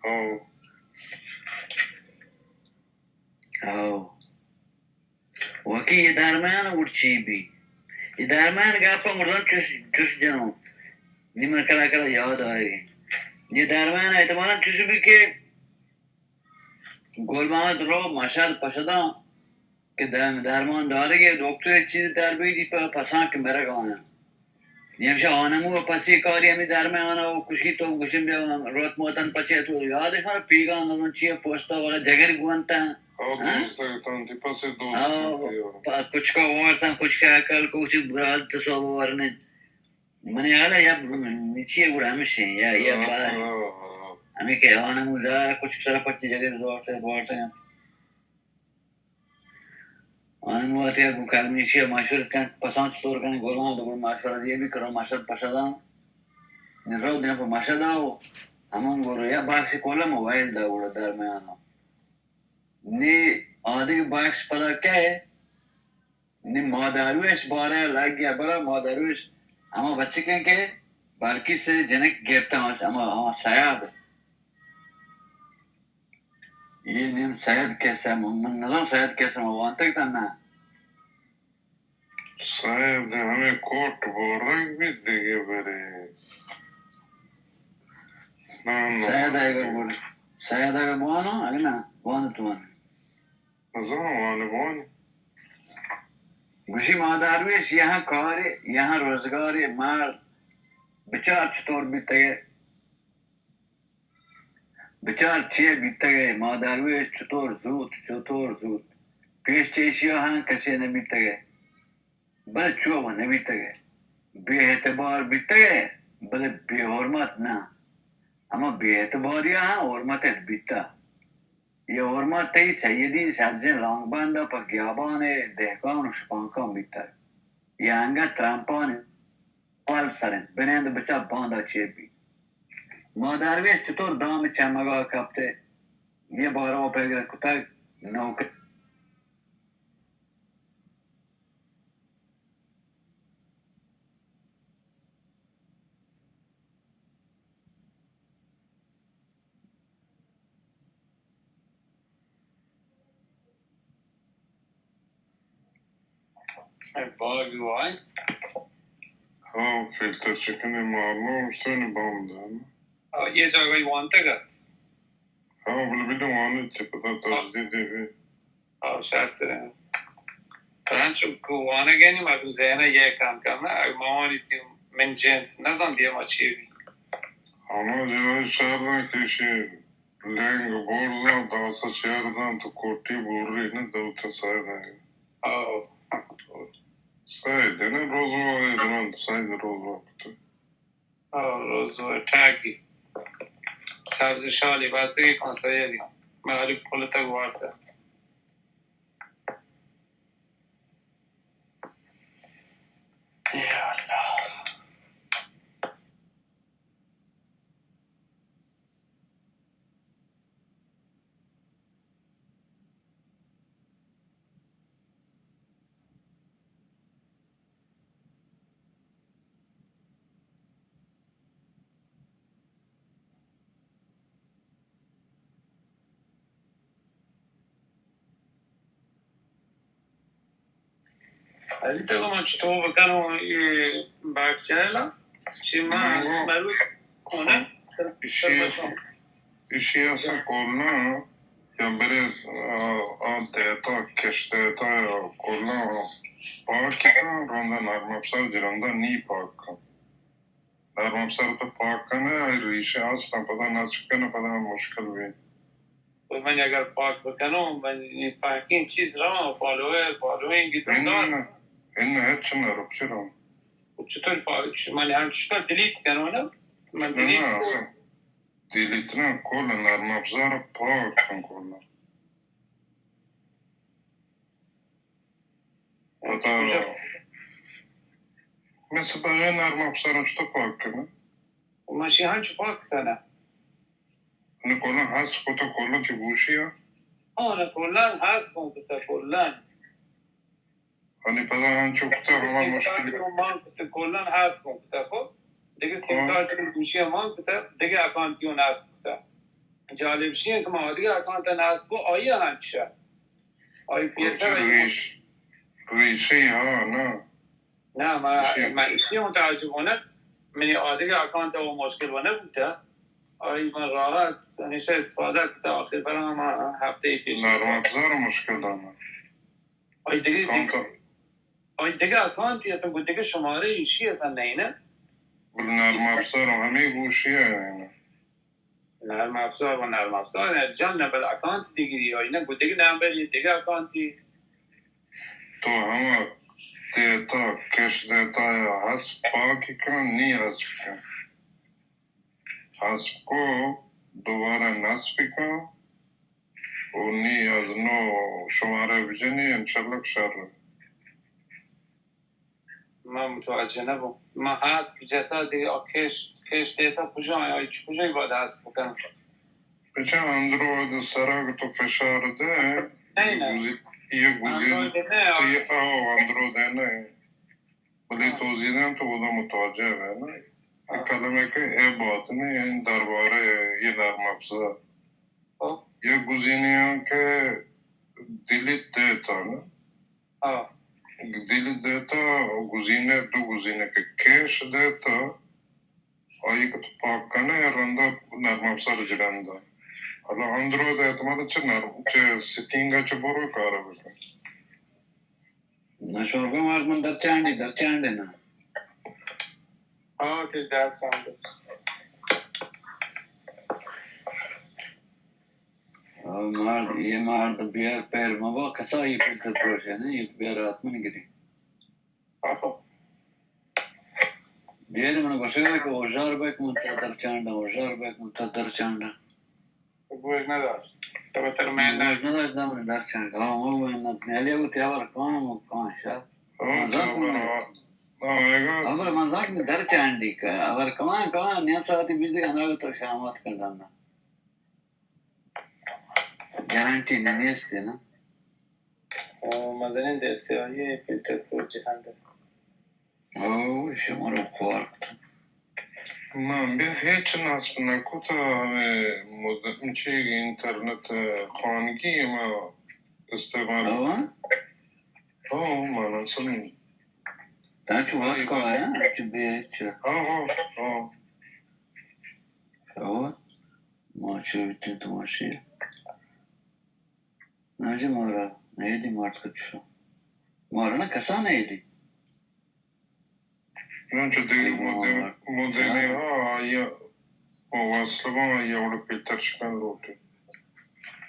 ہاں. ہاں. وکی یہ دارمیان گڑ چی بی؟ یہ دارمیان گاپا مردم چش، چش جنو. نی من کلا کلا یاد آئے. یہ دارمیان احتمالاً چش بی کہ گل محمد رو مشہد پشداں کہ دار، دارمان دارگے، دکتر چیز دار بی دی پہ پساں کہ مرگ آیاں. نی ہمشہ آنمو ءَ پسی کاری ہمے درمیان ءَ و کشی تو گوشن بیا روت موتن پچے تو یاد خان پیگان نزن چیئے پوستا والا جگر گونتن. او ہاں؟ دوست ہے تان تی پسے دوست ہاں، ہے. پ-، کچکا وارتن، کچکا عقل کو چی براد تو سو ورنے. منی حالا یا چیئے گڑا ہمشے یا، یا ہاں، با-، ہاں، ہاں. ہمیں کہ آنمو زار کچک سر پچے جگر زوار سے وارتن. آنی وہدے گوں کلمیشی ءَ مشورت کنت، پساں چطور کنیں، گل محمد گوں مشورہ دیے بی کرو مشہد پشداں. نی رو دیم پہ مشہد آؤ، ہمون گورو یا بخش کولم ویل دا گڑا درمیان. نی آدگہ بخش پدا کئے، نی مادارویش بارہ لگ یا برا مادارویش ہما بچکیں کہ بلکیس جنک گپتاں ہما، ہما سیاد. یہ نیم سید کیسے، من، من نزان سید کیسے، من وانتگ تن نہ. سید ہمیں کوٹ بورگ بھی دیگه برے. نہ، نہ. سید آئے گا بول. سید آئے گا بوانو، اگنا بوان تو. نزان وان بوان. گوشی مادارویش یہاں کارے، یہاں روزگارے، مار بچار چطور بیتگے. بچار چے بیتگ ئے، مادارویش چطور زوت، چطور زوت. پیش چہ ایشی ءَ ہاں کسے نہ بیتگ ئے، بلے چو نہ بیتگ ئے. بے اعتبار بیتگ ئے، بلے بے حرمت نہ. ہما بے اعتباری ءَ ہاں حرمت ات بیتہ. یہ حرمت تئی سیدی سبزیں لانگ بند ءَ پہ گیابان ءِ دہکان و شپانکان بیتگ. یہ انگت ترمپان پل سر انت، بنند بچار باندا چے بیت. مادارویش چطور دام چمگا کپتے، یہ باروا پگر کتگ، نوکر. اے باگ وای. ہاں، فلٹر چکنے مارنا، استانی بام دانا. آ، یہ جاگہ وانتگ ات. ہاں، بلے بلے وانت چہ پدا تجدید بی. آ، شرط ہے. تران چو کو وانگے نی مردم ذہن یہ کام کرنا، اگر موانی تی من جنت نزان دیما چی بی. ہما جنانی شر نہ کشی. لنگ برداں، داسا چیر داں، تو کوٹی بوری نہ دوت سید ءَ. آؤ. سید ءَ نہ روزوا ءَ درنت، سید روزوا کت. آؤ، روزوا ٹاکی. سبز شالی بستگی کن سیدی. معلوم پلتگ وارتا. یا اللہ. علی، تو من چطور بکنم این بک چهل؟ چی من مروت کنه؟ ایشی ءَ، ایشی ءَ سا کلاں یا برے، آ، آ دیتا، کش دیتا یا کلاں پاک کن، رندا نرم افزار جرندا نی پاک کن۔ نرم افزار تو پاک کن، آئی ریشہ ہستاں، پدا نصب کن، پدا مشکل بی۔ و من اگر پاک بکنوں، من پاکیں چیز رواں، فالوور، فالوئنگ تو دار۔ ان، ان ہچ نہ رب چرا؟ چطور پاک؟ من ہم چطور ڈیلیٹ کنوں نا؟ من نہ، ڈیلیٹ نہ، کل۔ اصلاً ڈیلیٹ نہ، کل نرم افزار پاک کن کل۔ پدا کجا؟ مثل بغیر نرم افزار چطور پاک کنه؟ من شی ہنچو پاک کتنه۔ نہ کلاں حذف کتا، کلاں چہ گوشی ءَ؟ ہاں، نہ کلاں حذف کن کتا، کلاں۔ یعنی پدا انچو کتا، ہما سیم مشکل۔ کارڈ رو مان کتا، کلاں حذف کن کتا، خب؟ دگہ سیم ہاں۔ کارڈ رو گوشی ءَ مان کتا، دگہ اکانتی اوں نصب کتا۔ جالب شی کہ ما دگہ اکانت نصب کو، آئی ہنچ شد۔ آئی پی ایس اچھا، آئی ریش-، ریشے، ہاں، نا۔ نہ، ما، ریشے۔ ما ایشی ہوں تعجب ونت، منی آدگہ اکانت وہ مشکل ونہ بوتا۔ آئی من راحت ہمیشہ استفادہ کتا، آخر برا ما ہفتے پیش نرم افزار مشکل دانا۔ آئی دگہ، کون دگہ، تو؟ آئی دگہ اکانتی اصلاً، کوئی دگہ شمارہ ایشی اصلاً نہیں نا۔ بل نرم افزار ہمیں گوشی ہے نا۔ نرم افزار و نرم افزار جان نبل اکانت دیگری آئی نا، گو دگہ نمبر یہ دگہ اکانتی۔ تو ہما دیتا، کش دیتا یا حذف پاک کن، نی حذف کن۔ حذف کو دوبارہ نصب کن و نی از نو شمارہ بجنی، انشاءاللہ شر۔ من متوجہ نبوں۔ من حذف جتا دگہ آ کش، کش دیتا کجا آئی، چہ کجا باید حذف بکنم؟ بچا اندروید سرا کہ تو فشار دے، نہیں، یہ نہیں۔ گزی-، یہ گزی-، اندروید نہیں، تو یہ آو اندروید ہے نہیں۔ بلے ہاں۔ تو زیدن تو ادا متوجہ ہے نا۔ ہاں۔ کلمہ کہ اے بات نہیں، این دربارہ یہ نرم افزار۔ ہاں۔ یہ گزینیاں کہ ڈیلیٹ دیتا نا۔ ہاں۔ ڈیلیٹ دیتا، گزینہ، دو گزینہ کہ کیش دیتا، آئی کہ تو پاک کنے، رندا نرم افزار جرندا۔ حالا اندروید احتمال چہ نرم، چہ سیٹنگ چہ برو کار بکن۔ نہ شورگو مارد من درچانڈی، درچانڈی نا۔ ہاں، تئی درچانڈی۔ او مرد، یہ مرد بیار پیر مبا، کسا یہ فلٹر پروش ہے نا، یہ بیار آتمن گری۔ آہو۔ بیار من گوشگا کہ اوژار بک من ترا درچانڈا، اوژار بک من ترا درچانڈا۔ گوش نہ داشت۔ تو تر من گوش نہ داشت، دم درچانڈا۔ ہاں، من، من نہ، نہ لے وہ تیار کام، کام شا۔ ہاں، من زانت من۔ ہاں، من زانت من درچانڈی کا۔ اگر کمان، کمان، نیم ساعتی بیدی انا تو شامات کن ڈالنا۔ گارنٹی نہ نیست نا۔ او مزنیں دیر سیاہی فلٹر پروش جہند۔ او شما رو خوار کتو۔ من بیا ہچ نصب نہ کتا، ہمیں مدت چی انٹرنت خانگی ما استعمال۔ او؟ او، من اصلاً۔ تا چو وقت کا ہے، چو بے ہچ۔ او، او، او۔ او؟ ما چو بیتیں تماشے۔ نہ جی مارا، نہ دی مارت کچھ۔ مارا نہ کسا نہ دی۔ نہ چو دے مدے، مدے نے ہاں، آیا، او واسلبان آیا وڑ پیتر شکن لوٹے۔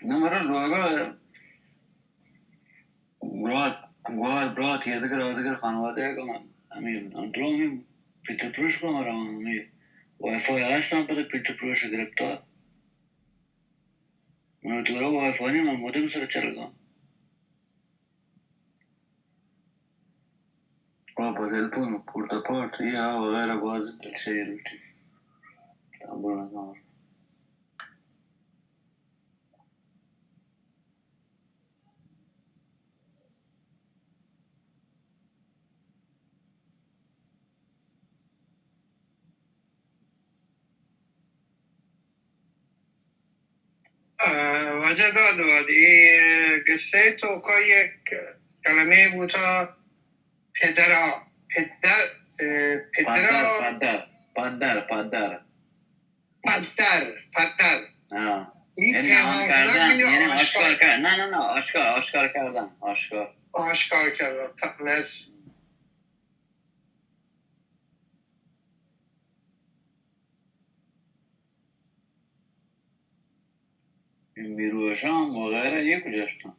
نہ مارا لوگا، برات، گوار، برات، یا دگر، آ دگر خانوادہ ہے کہ ہمیں، ہم درو ہمیں پیتر پروش کو مارا ہمیں، وائی فائی آستان پر پیتر پروش گرفتار۔ من تو رو وای فانی من مودم سر چلگا۔ و بدل پون پورتا پارت یا وغیرہ باز دل شہر بیٹی۔ تنبور نظام۔ واجہ داد وادی گسے تو کا یک کلمے بوتا پدرا، پدر، پدرا۔ پدر، پدر، پدر، پدر۔ پتر، پتر. ھاں. این یعنی پنهان نهان کردن، کردن یا یعنی آشکار آشکار؟ کردن. نه، نه، نه، آشکار، آشکار کردن، آشکار. آشکار کردن. ت-، مرسی. این میروشان وغیره یه کجا شدن؟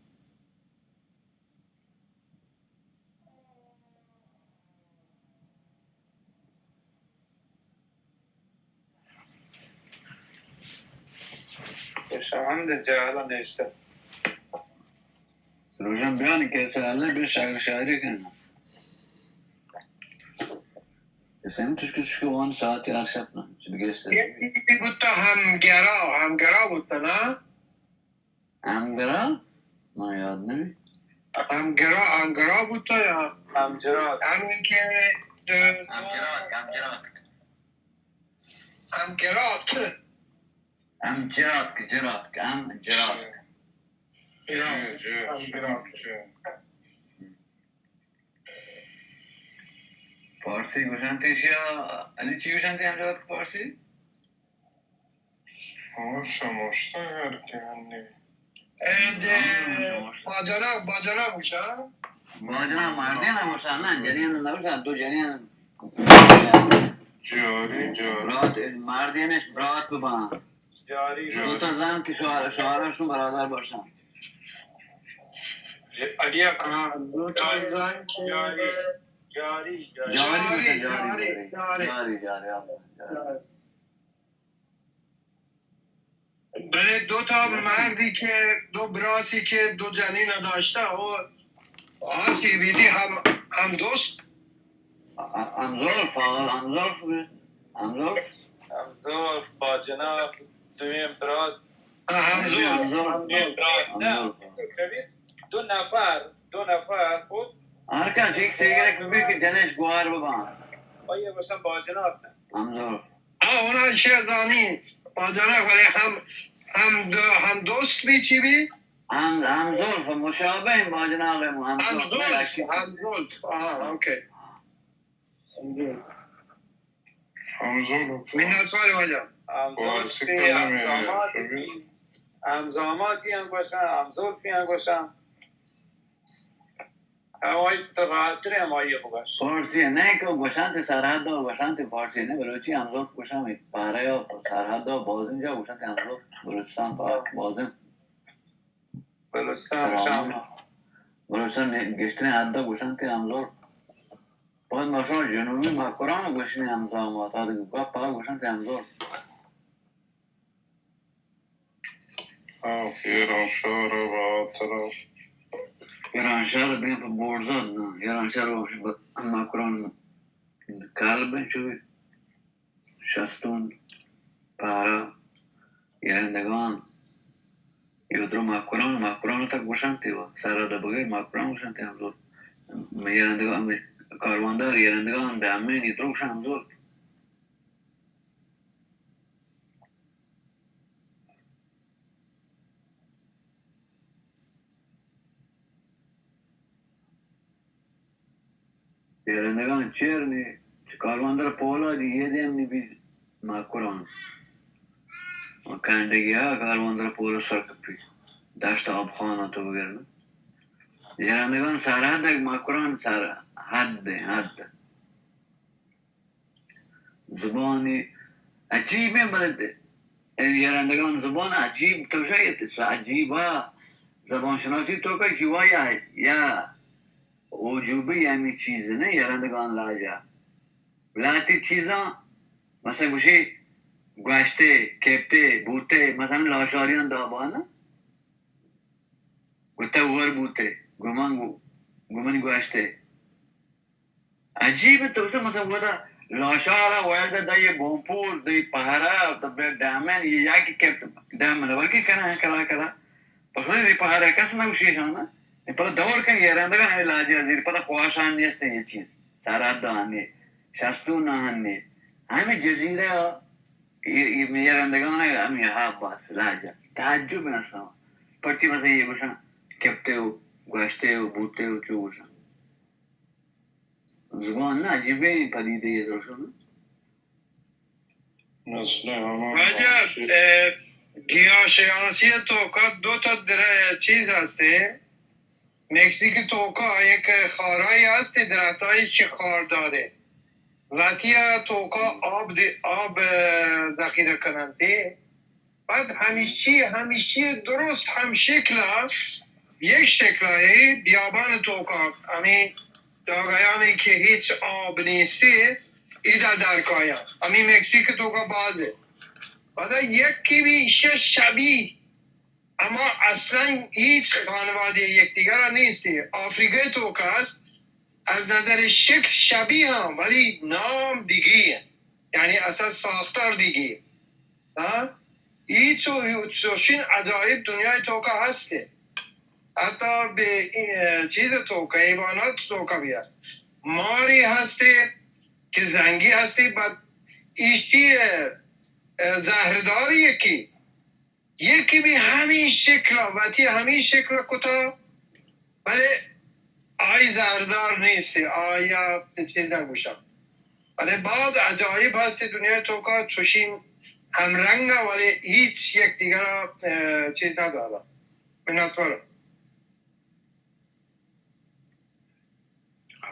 شاهند جهلا نشته. روشن بیان کیسے حال ہے، بے شاعر شاعری کرنا. اسے ہم چشکے چشکے وان ساعت یار شپ نا، چل گیشتے. یکی بوتا همگرا، همگرا بوتا نا؟ همگرا؟ من یاد نبی. همگرا، همگرا بوتا یا؟ همجرات. همی که دو، همجرات، همجرات. همگرات. همجرات، جرات، همجرات. جرات، همگرات. فارسی گوشنت ایشیا، علی چی گوشنت ہمجرات کہ فارسی؟ شموشتا، شموشتا اگر کہ ہنی. اے دے، باجناک، باجناک گوشا؟ باجناک مردین گوشا، نا، جنین نگوشا، دو جنین. جاری، جاری. برات، مردینش برات ببان. جاری. دو تا زن کہ شوهر، شوهرشون برادر باشن. ج-، علی اکبر. آه، دو تا زن که جاری. جاری، جاری. جاری، جاری، جاری، جاری. جاری، جاری، آفرین، جاری. بله، دو تا مردی که، دو براتی که دو جنین داشته، او آنچه بیدی هم، هم دوست. ا-، ا-، همزلف، آقا، همزلف بی. همزلف. همزلف، باجناق، دویم برات. آه، همزلف. همزلف. دویم برات. نه، همزلف. ببین، دو نفر، دو نفر، خب؟ هر کس یک سیگرک ببی که جنش گوهر ببان. آیا مثلاً باجناق نه؟ همزلف. آه، اونا چی زانی؟ باجناق، ولی هم، هم دو، هم دوست بی چی بی؟ هم، همزلف، مشابه باجناق، هم، همزلف، همزلف، نه، همزلف. آها، اوکی. همزلف. منتوار واجہ. همزلف فارسی کلمه همزامات بی. همزاماتی هم گوشن، همزلفی هم گوشن. ہمائی تو راحتر ہمائی بگوش. فارسی نہ کہ گوشنت سرحد، گوشنت فارسی نہ، بلوچی ہمزلف گوشن، پارہ یا سرحد بازیں جا گوشنت ہمزلف، بلوچستان پاک بازیں. بلوچستان شام. بلوچستان گشتریں حد گوشنت ہمزلف. بعد مثلاً جنوبی مکران گوشنی ہمزامات، آدگہ گپ گوشنت ہمزلف. ہاں، ایرانشہر ءَ بہاتر ءَ. ایرانشہر ءَ دیم پہ بورزاد نہ، ایرانشہر ءَ وش ب-، مکران کلب انت چوی شستون، پارا، یرندگان، یہ درو مکران، مکران تک گوشنتی و سرحد بغیر مکران گوشنتی ہمزور. یرندگان، کارواندار یرندگان، دامین، یہ درو گوشن ہمزور. یرندگان چیر نی، چہ کارواندر پولادی یہ دیم نی بی مکران. و کنڈگی ہا کارواندر پولاد سر کپی. دشت آب خان تو بگر. یرندگان سرحد مکران سر حد، حد. زبانی عجیبیں، بلے یرندگان زبان عجیب، تو شاید عجیبا زبان شناسی تو کہ جوا یا، یا عجوبی ہمی چیز نہ، یرندگان لہجہ. لہتی چیزاں، مثلاً گوشی گوشتے، کپتے، بوتے، مثلاً لاشاریان دابان، گوتا ور بوتے، گمان گو-، گمان گوشتے. عجیب انت، تو مثلاً ودا لاشارا ویلدا دای بونپور، دای پہرا، تو بے دامن، یہ یا کہ کپت دامن، بلکہ کنا کلا کلا. پخلے دی پہرا کس نہ گوشی شانا. پدا دور کن یہ رندگان ہمیں لاجی زیر، پدا خواشان نیست یہ چیز. سارا دانی، شستو نہانی. ہمیں جزیرہ، یہ، یہ، یہ رندگان ہمیں ہا باس لاجا. تعجب نہ سما. پرچی مثلاً یہ گوشن، کپتے ہو، گوشتے ہو، بوتے ہو، چو گوشن. زبان نہ عجیبیں پدیدے یہ درشن. مثل ہما واجہ، اے، گیاہ شناسی توکا دو تا در-، چیز ہستے۔ مکسیک توکا یک خارای ہستے، درختای چہ خار دارے۔ وتی توکا آب دی-، آب، اے، ذخیرہ کننتے۔ بعد ہمیشی، ہمیشی درست ہم شکلا، یک شکلا اے بیابان توکا، ہمیں جاگایانی کہ ہچ آب نیستی، ایدا در کایا۔ ہمیں مکسیک توکا بازے۔ بعد یکی بھی ش-، شبیہ، اما اصلاً ہچ خانوادے یکدیگر نیستی۔ آفریقہ توکا است، از نظر شکل شبیه هم، ولی نام دیگه، یعنی اصلاً ساختار دیگه۔ ها؟ ای چو-، چوشین عجایب دنیای توکا هسته. حتی به ای-، چیز توکا، حیوانات توکا بیار. ماری هسته که زنگی هسته، بعد ایشی، اه، زهرداری یکی. یکی به همین شکل، وتی همین شکل کتا، بلے آئی زهردار نیست، آیا چیز نگوشم. بلے باز عجایب هست دنیای توکا، چوشین همرنگ، ولی هیچ یک دیگر، اه، چیز نداره. منتوارم.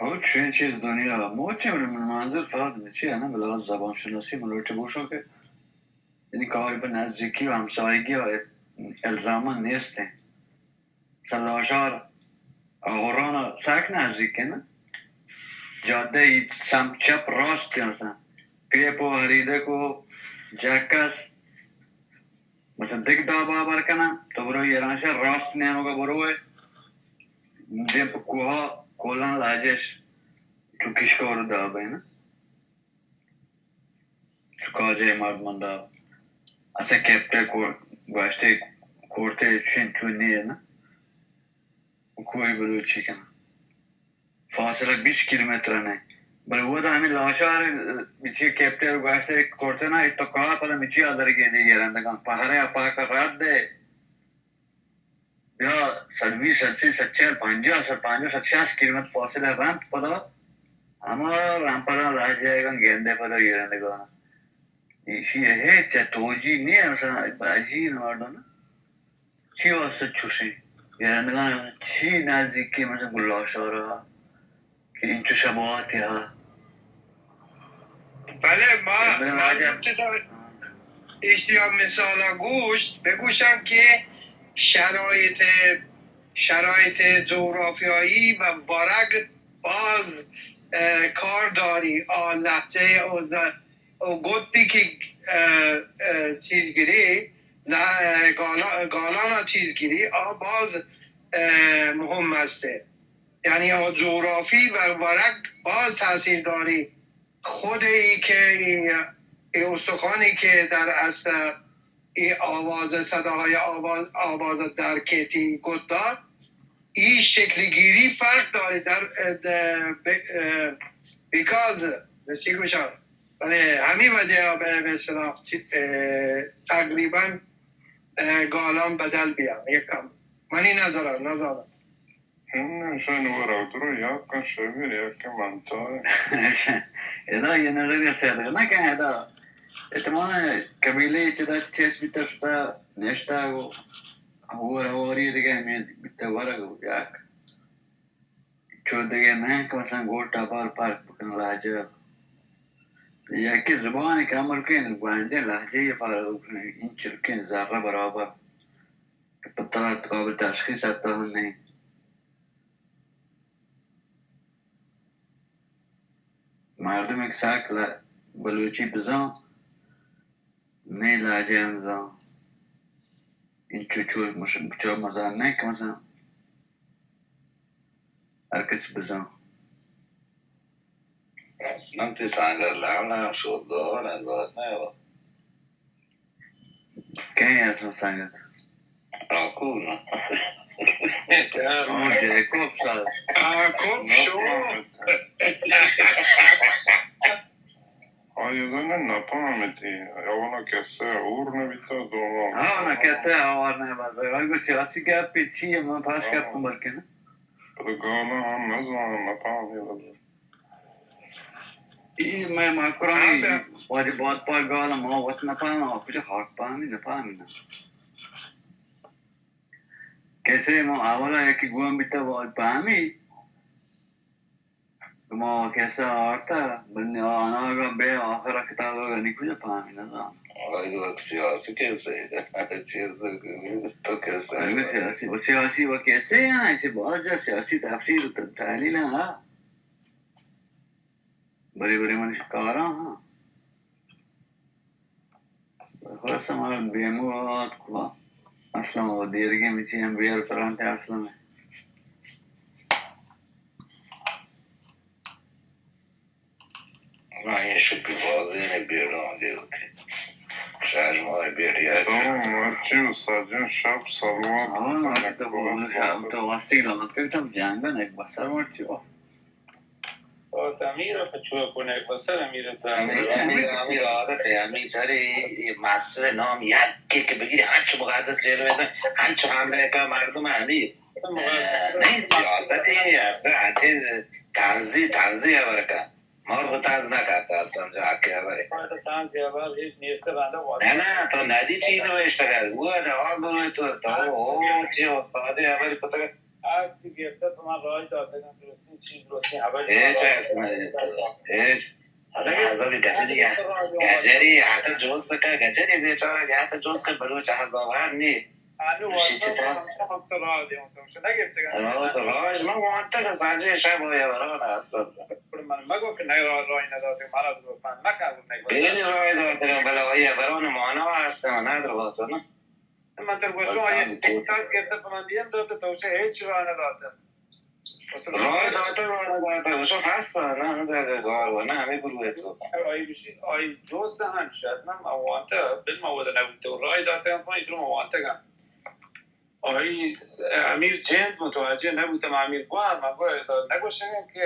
ہو، چین چیز دنیا، مو چے من منظور فقط چی ہے نا، بلا زبان شناسی من لوٹے گوشوں کہ یعنی کار پہ نزدیکی و ہمسایگی و الزاماً نیست ہیں۔ مثلاً لاشار آغران سک نزدیک ہے نا، جادہ ای سمت چپ راست ہے، مثلاً پیپ و ہریدک و جکس، مثلاً دگہ دابا بر کناں، تو برو ایرانشہر راست نیمگا بروئے، دیم پہ کوہا، کولان لہجش چو کشکور دابے نا۔ چو کاجہ مردمان داب۔ اچھا کیپٹے کو-، گوشتے کورتے چین چو نیے نا۔ کوئی بلوچی کناں۔ فاصلہ بیست کیلومتر نے۔ بلے ودا ہمیں لاشار، مچی کیپٹے گوشتے کورتے نا، تو کار پدا مچی آ درگے دی گرندگان۔ پہرے پاک رد دے۔ بیا صد بیست، صد سی، صد چہل، پنجاہ، صد پنجاہ، صد شصت کیلومتر فاصلہ رند پدا ہما رمپراں لہجہ گندے پدا گرندگان۔ ایشی ہے چہ توجی نہیں ہے، مثلاً عجیب مردم۔ چی واسطہ چوشیں؟ گرندگان چی نزدیکی، مثلاً گلاشارا کہ انچو شباہتے ہا۔ بلے ما، بلے ما واجہ۔ اشتیا مثالا گوشت، بگوشم کہ شرایط، شرایط جغرافیایی و ورگ باز، اه، کار داری، آ لهجه و ز-، و گوتی که، اه، اه، چیز گری، ل-، گالا-، گالانا چیز گری، آ باز، اه، مهم است۔ یعنی آ جغرافی و ورگ باز تاثیر داری۔ خود ای که ای، ای استخوانی که در اصل ای آواز، صداهای آواز، آواز در کتی گوتا، ای شکل گیری فرق داره در، در، ب-، اه، because، چی گوشم؟ بله، همین وجه به، به اصطلاح چی، اه، تقریباً، اه، گالان بدل بیان، یکم. منی نظر، نظر. انشاءاللہ ورا درو یاد کن شبیر یک منطقہ۔ ادا یہ نظریہ صدق نہ کن، ادا احتمال قبیلے چدا چیز بیتا شتا نشتا و ہور ہواری دیگہ ہمیں بیتا ورگ و یک چو دیگہ نہ کہ مثلاً گوٹا بار پرک بکن لہجہ۔ یکی زبانی کہ امر کن گوانجے لہجہ یہ فارغ بکن، این چرکیں ذرہ برابر۔ کہ پہ ترا قابل تشخیص حتی ہم نہیں۔ مردم یک ساک ل-، بلوچی بزان، نئے لہجہ ہم زان۔ انچو چو مش-، چو مزان نہیں کہ مثلاً ہر کس بزان۔ اصلاً تئی سنگت لہم لہم شدار انت، زانت نہ ہوا۔ کئے اصلاً سنگت؟ یعقوب نا۔ ہاں، جیکب ساز۔ یعقوب شو۔ آئی زن نپہمتی۔ اولا کسہ ہور نبیتا، دوما ہاں، نا کسہ ہور نہ بس۔ آئی گو سیاسی گپ چی ہے، من پاش گپ بلکن۔ پدا گالا ہم نزان، نپہمی بس۔ اے مئے مکرانی واجہ باد پاک گال ما وت نہ پاہم، آ کجا خاک پاہمی نہ پاہمی نہ۔ کیسے ما اولا یکی گوان بیتا وت پاہمی۔ ما کیسا آرتا، بلے آناگا بے آخر کتاب گنی کجا پاہمی نہ زان۔ آئی وقت سیاسی کیسے، چیز تو کیسے۔ سیاسی، سیاسی و کیسے ہیں، ایسے باز جا سیاسی تفسیر و تحلیل ہیں۔ برے برے من کاراں ہاں۔ خلاصہ ما بیمو آت کو اسلم و دیرگی مچی ہم بیر ترانتے اسلم۔ ما یہ شپی بازی نے بیڑا دے ہوتی۔ شاید ما بیڑی آتی۔ تو مرچی و سجن شپ سلوات۔ ہاں، مرچی تو بولو شام تو واسطی لامت کبھی تم جانگا نہیں بسر مرچی ہو۔ او تو امیر ءَ پہ چو کنئے، گوسر امیر ءَ زانئے۔ امیر، امیر، امیر عادت ہے، امیر چارے یہ ماسٹر نام یکے کہ بگیری ہنچو مقدس ریلوے دا، ہنچو حملہ کا مردم امیر۔ نہیں، سیاست ہے، اصلاً ہنچے تنزی، تنزی خبر کا۔ مار کو تنز نہ کرتا اصلاً جو حق خبر ہے۔ تنزی خبر ہیچ نیست بندہ۔ نہ، نہ، تو ندی چی نوشتہ کر۔ وہ دا آ گروہ تو، تو، او، چی استاد خبر پتہ۔ عکس گرفته، پہ من راج داتگ انت، درستیں چیز، درستیں خبر۔ ہچ عکس نہ گرفته، ہچ۔ ارے عذابی گجری، گجری، حتی جوست کن، گجری بیچارہ کہ حتی جوست کن، بلوچ عذاب ہر نی۔ انو چی واسطہ چی تاز؟ ہم تو راج دے، ہم تو نہ گرفته۔ او تو راج من وانتا کہ ساجے شب ہویا بران اصلاً۔ من مگو کہ نہ راج، راج نہ داتے، مارا تو من نہ کار نہیں۔ بین راج داتے، بلے ہویا بران مانا ہستے، من نہ در باتو نا۔ من تر گوشو آئی استاد تو۔ تک گرتا پہ من دیم داتا تو چہ ہچ راہ نہ داتا۔ راہ داتا، راہ نہ داتا، گوشو ہستا، نہ، نہ داتا، گار و نہ، ہمیں گروہ تو۔ آئی گوشی، آئی دوست ہن، شاید نہ، ما وانتا، بل ما ودا نہ بوتا، راہ داتا، ہم پانی درو ما وانتا گا۔ آئی امیر جند متوجہ نہ بوتا، ما امیر گوان، ما گو، نہ گوشگا کہ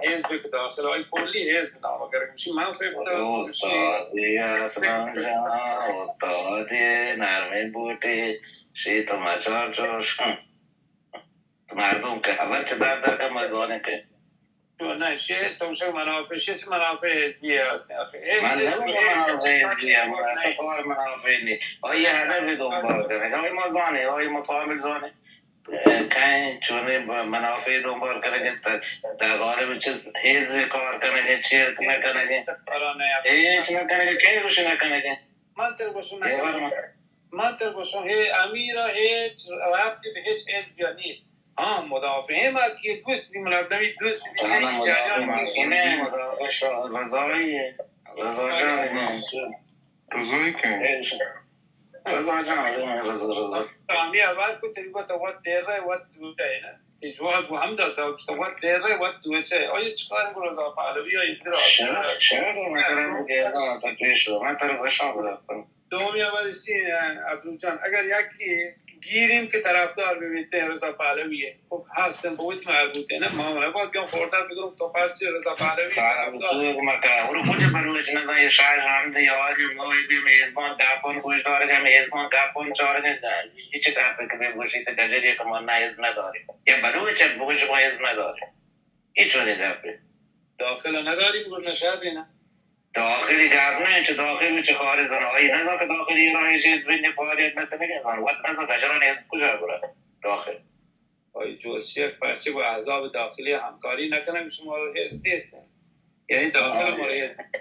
حزب داخل، آئی کلی حزب نام اگر گوشی، من فکر کتا، استاد اسلم جان، استاد نرمین بوٹی، شی تو مچار چوش۔ تو مردم کہ خبر چہ در در کن مزانے کہ۔ تو نہ، شی تو شک منافع، شی چہ منافع حزبی ہے ہستے۔ آخر من نہ گوشم منافع حزبی ہے، من اصلاً کار منافع نہیں۔ آئی ہدف دنبال کرنے، آئی ما زانے، آئی ما کامل زانے۔ کہیں چونیں منافع دنبال کنگے، در قالب چیز حزب کار کنگے، چیرک نہ کنگے، ہچ نہ کنگے، کئی گوش نہ کنگے۔ من تر گوشوں نہ، من تر گوشوں، ہے امیر ءَ ہچ ربطی بہ ہچ حزب یا نی۔ ہاں، مدافع ما کہ دوست بی، ملازمی دوست بی، تانا مدافع ما کنے، مدافع شو-، رضائی ہے، رضا جان ہے۔ رضائی کئے؟ اے، رضا جان، رضا، رضا۔ ہمے ہبر کو تئی گوت وت دیر رہے، وت دور رہے نا۔ تئی جواب گو ہم داتا، گوشت وت دیر رہے، وت دور رہے۔ او یہ چکار کو رضا پہلوی، او یہ درا۔ شہر، شہر میں کرم گیا نا، تا پیش رو، میں تر گوشاں برا۔ دومی ہبر اسی، ابرو جان، اگر یکی گیریم کہ طرفدار بہ بیتیں رضا پہلوی ہے۔ خب ہستن، بہ وتی مربوط ہے نا، ما نباید بیان خوردہ بگرم، تو پرچے رضا پہلوی طرفدار؟ تو یک مکہ، اور کجا بلوچ نزان، یہ شاہ رحمد، یہ آج ماہی بھی میزبان گاپن گوش دارگا، میزبان گاپن چارگا، یہ چه گپے کہ بگوشی تو گجری کہ ما نہ حزب نداری۔ یہ بلوچ ہے بگوش ما حزب نداری۔ یہ چونی گپے؟ داخل نداری بگوش نشہ دینا۔ داخلی گپ نہ، چہ داخل و چہ خارج زن۔ آئی نزان کہ داخلی ایران ایش حزب فعالیت نہ کنگے، زن وت نزان گجران حزب کجا برا داخل۔ آئی جوسیہ پرچہ با احزاب داخلی ہمکاری نہ کنگ، شما حزب نیست۔ یعنی داخل ہمارے حزب۔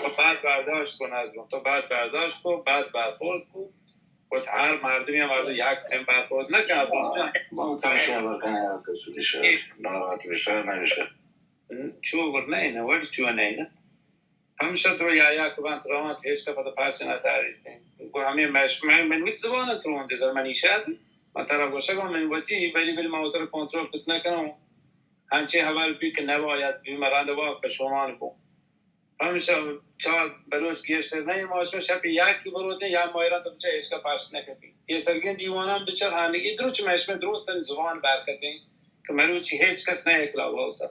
تو بعد برداشت کو نہ، تو بعد برداشت کو، بعد برخورد کو۔ وت ہر مردمی ہم مردم یک ہم برخورد نہ کنه، دوست جان۔ ما تا کیا برکنه، تو سوری شد، ناراحت بشه، نبشه۔ چو گر نه اینه، ولی چو نه اینه۔ ہمیشہ درو یا یا کہ بنت روانت، ہچ کہ پدا پرچہ نہ تاریت۔ گو ہمیں مش-، من، من وت زبان ترون دے زر منی شر، من ترا گوشگ من وتی، بلی بلی من وتر کنترل کت نہ کنوں۔ ہنچیں ہبر بی کہ نباید بی، من رند وا پشومان کو۔ پمیشا چار بلوچ گیشتر نہ، ما شما شپ یکی بروتیں یا مایران تو بچار ہچکا پشت نہ کپی۔ یہ سرگین دیوانان بچار ہانگی درو چہ مشمے درستانی زبان برکتیں کہ مروچی ہچ کس نہ اکلا بوسا۔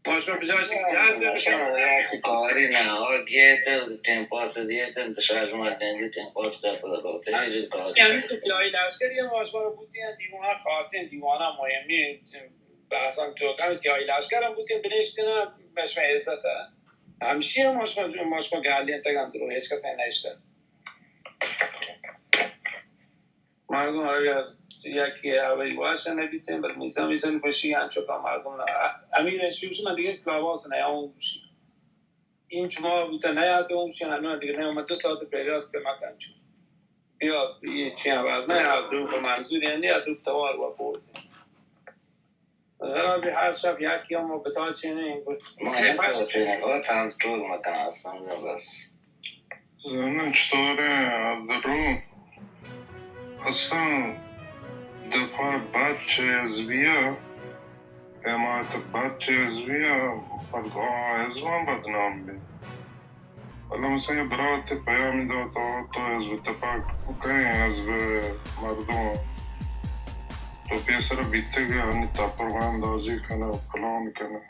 ما شما بجاش جاز بہ شما یک کاری نہ، آ گیت، ٹیم پاس دیت، شاہ شما جنگی ٹیم پاس کر پدا بوتے، یہ کاری یعنی نیست۔ سیاہی لشکری ما شما رو بوتی ہیں، دیوان خاصیں، دیوان مهمی، بحثاں توکا سیاہی لشکر ہم بوتیں، بنشتیں، بہ شمئے عزت ءَ۔ ہمشی ہم ما شما، ما شما گالینتگ انت، درو ہچ کس نہ اشتگ۔ مردم اگر یکی اولی واش نہ بیتیں، بل میزان میزان گوشی، انچو کہ مردم نہ، امیر انچو گوشی، من دیگه کلاب ہاوس نیاؤں گوشی۔ این شما بوته نیاته اون چی هنو دیگه نه، من دو ساعت پیدات که مکن چون. بیا، یه چی هم نه، هر دو که منظوری هنی، هر دو توار و بورزی. غرابی هر شب یکی هم بتا چینه این بود. ما یک تو چینه، خدا تنز ٹول مکن اصلاً بس. زمین چطوره؟ عبدالرو؟ اصلاً دفاع بد چه حزبیه؟ حمایت بد چه حزبیه؟ پر آ حزبان بدنام بی. حالا مثلاً یه برات پیامی دات، تو حزب تپاک کئے؟ حزب مردم. تو پیسر بیتگ، ہنی تپرگان دازی کنه، پلان کنه.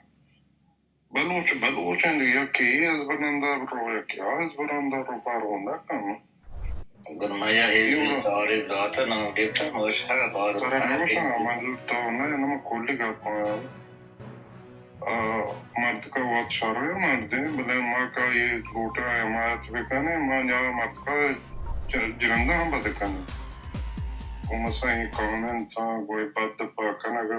بلوچ، بلوچ انت، یکی اے حزب نندا رو، یکی آ حزب نندا رو، پارو نہ کن. اگر ما یا حزب تعریف داتا، نام گپتا، ما اش ہر بار ترا گوشاں، منظور تو نہ، نما کلی گپ آ، مردکا وت شرے مردے، بلے ما کا یہ لوٹا حمایت بکنے، ما یا مردکا ج-، جرندہ ہم بد کنے. و مثلاً یہ کامنٹ تھا، کوئی بد پا کنگا،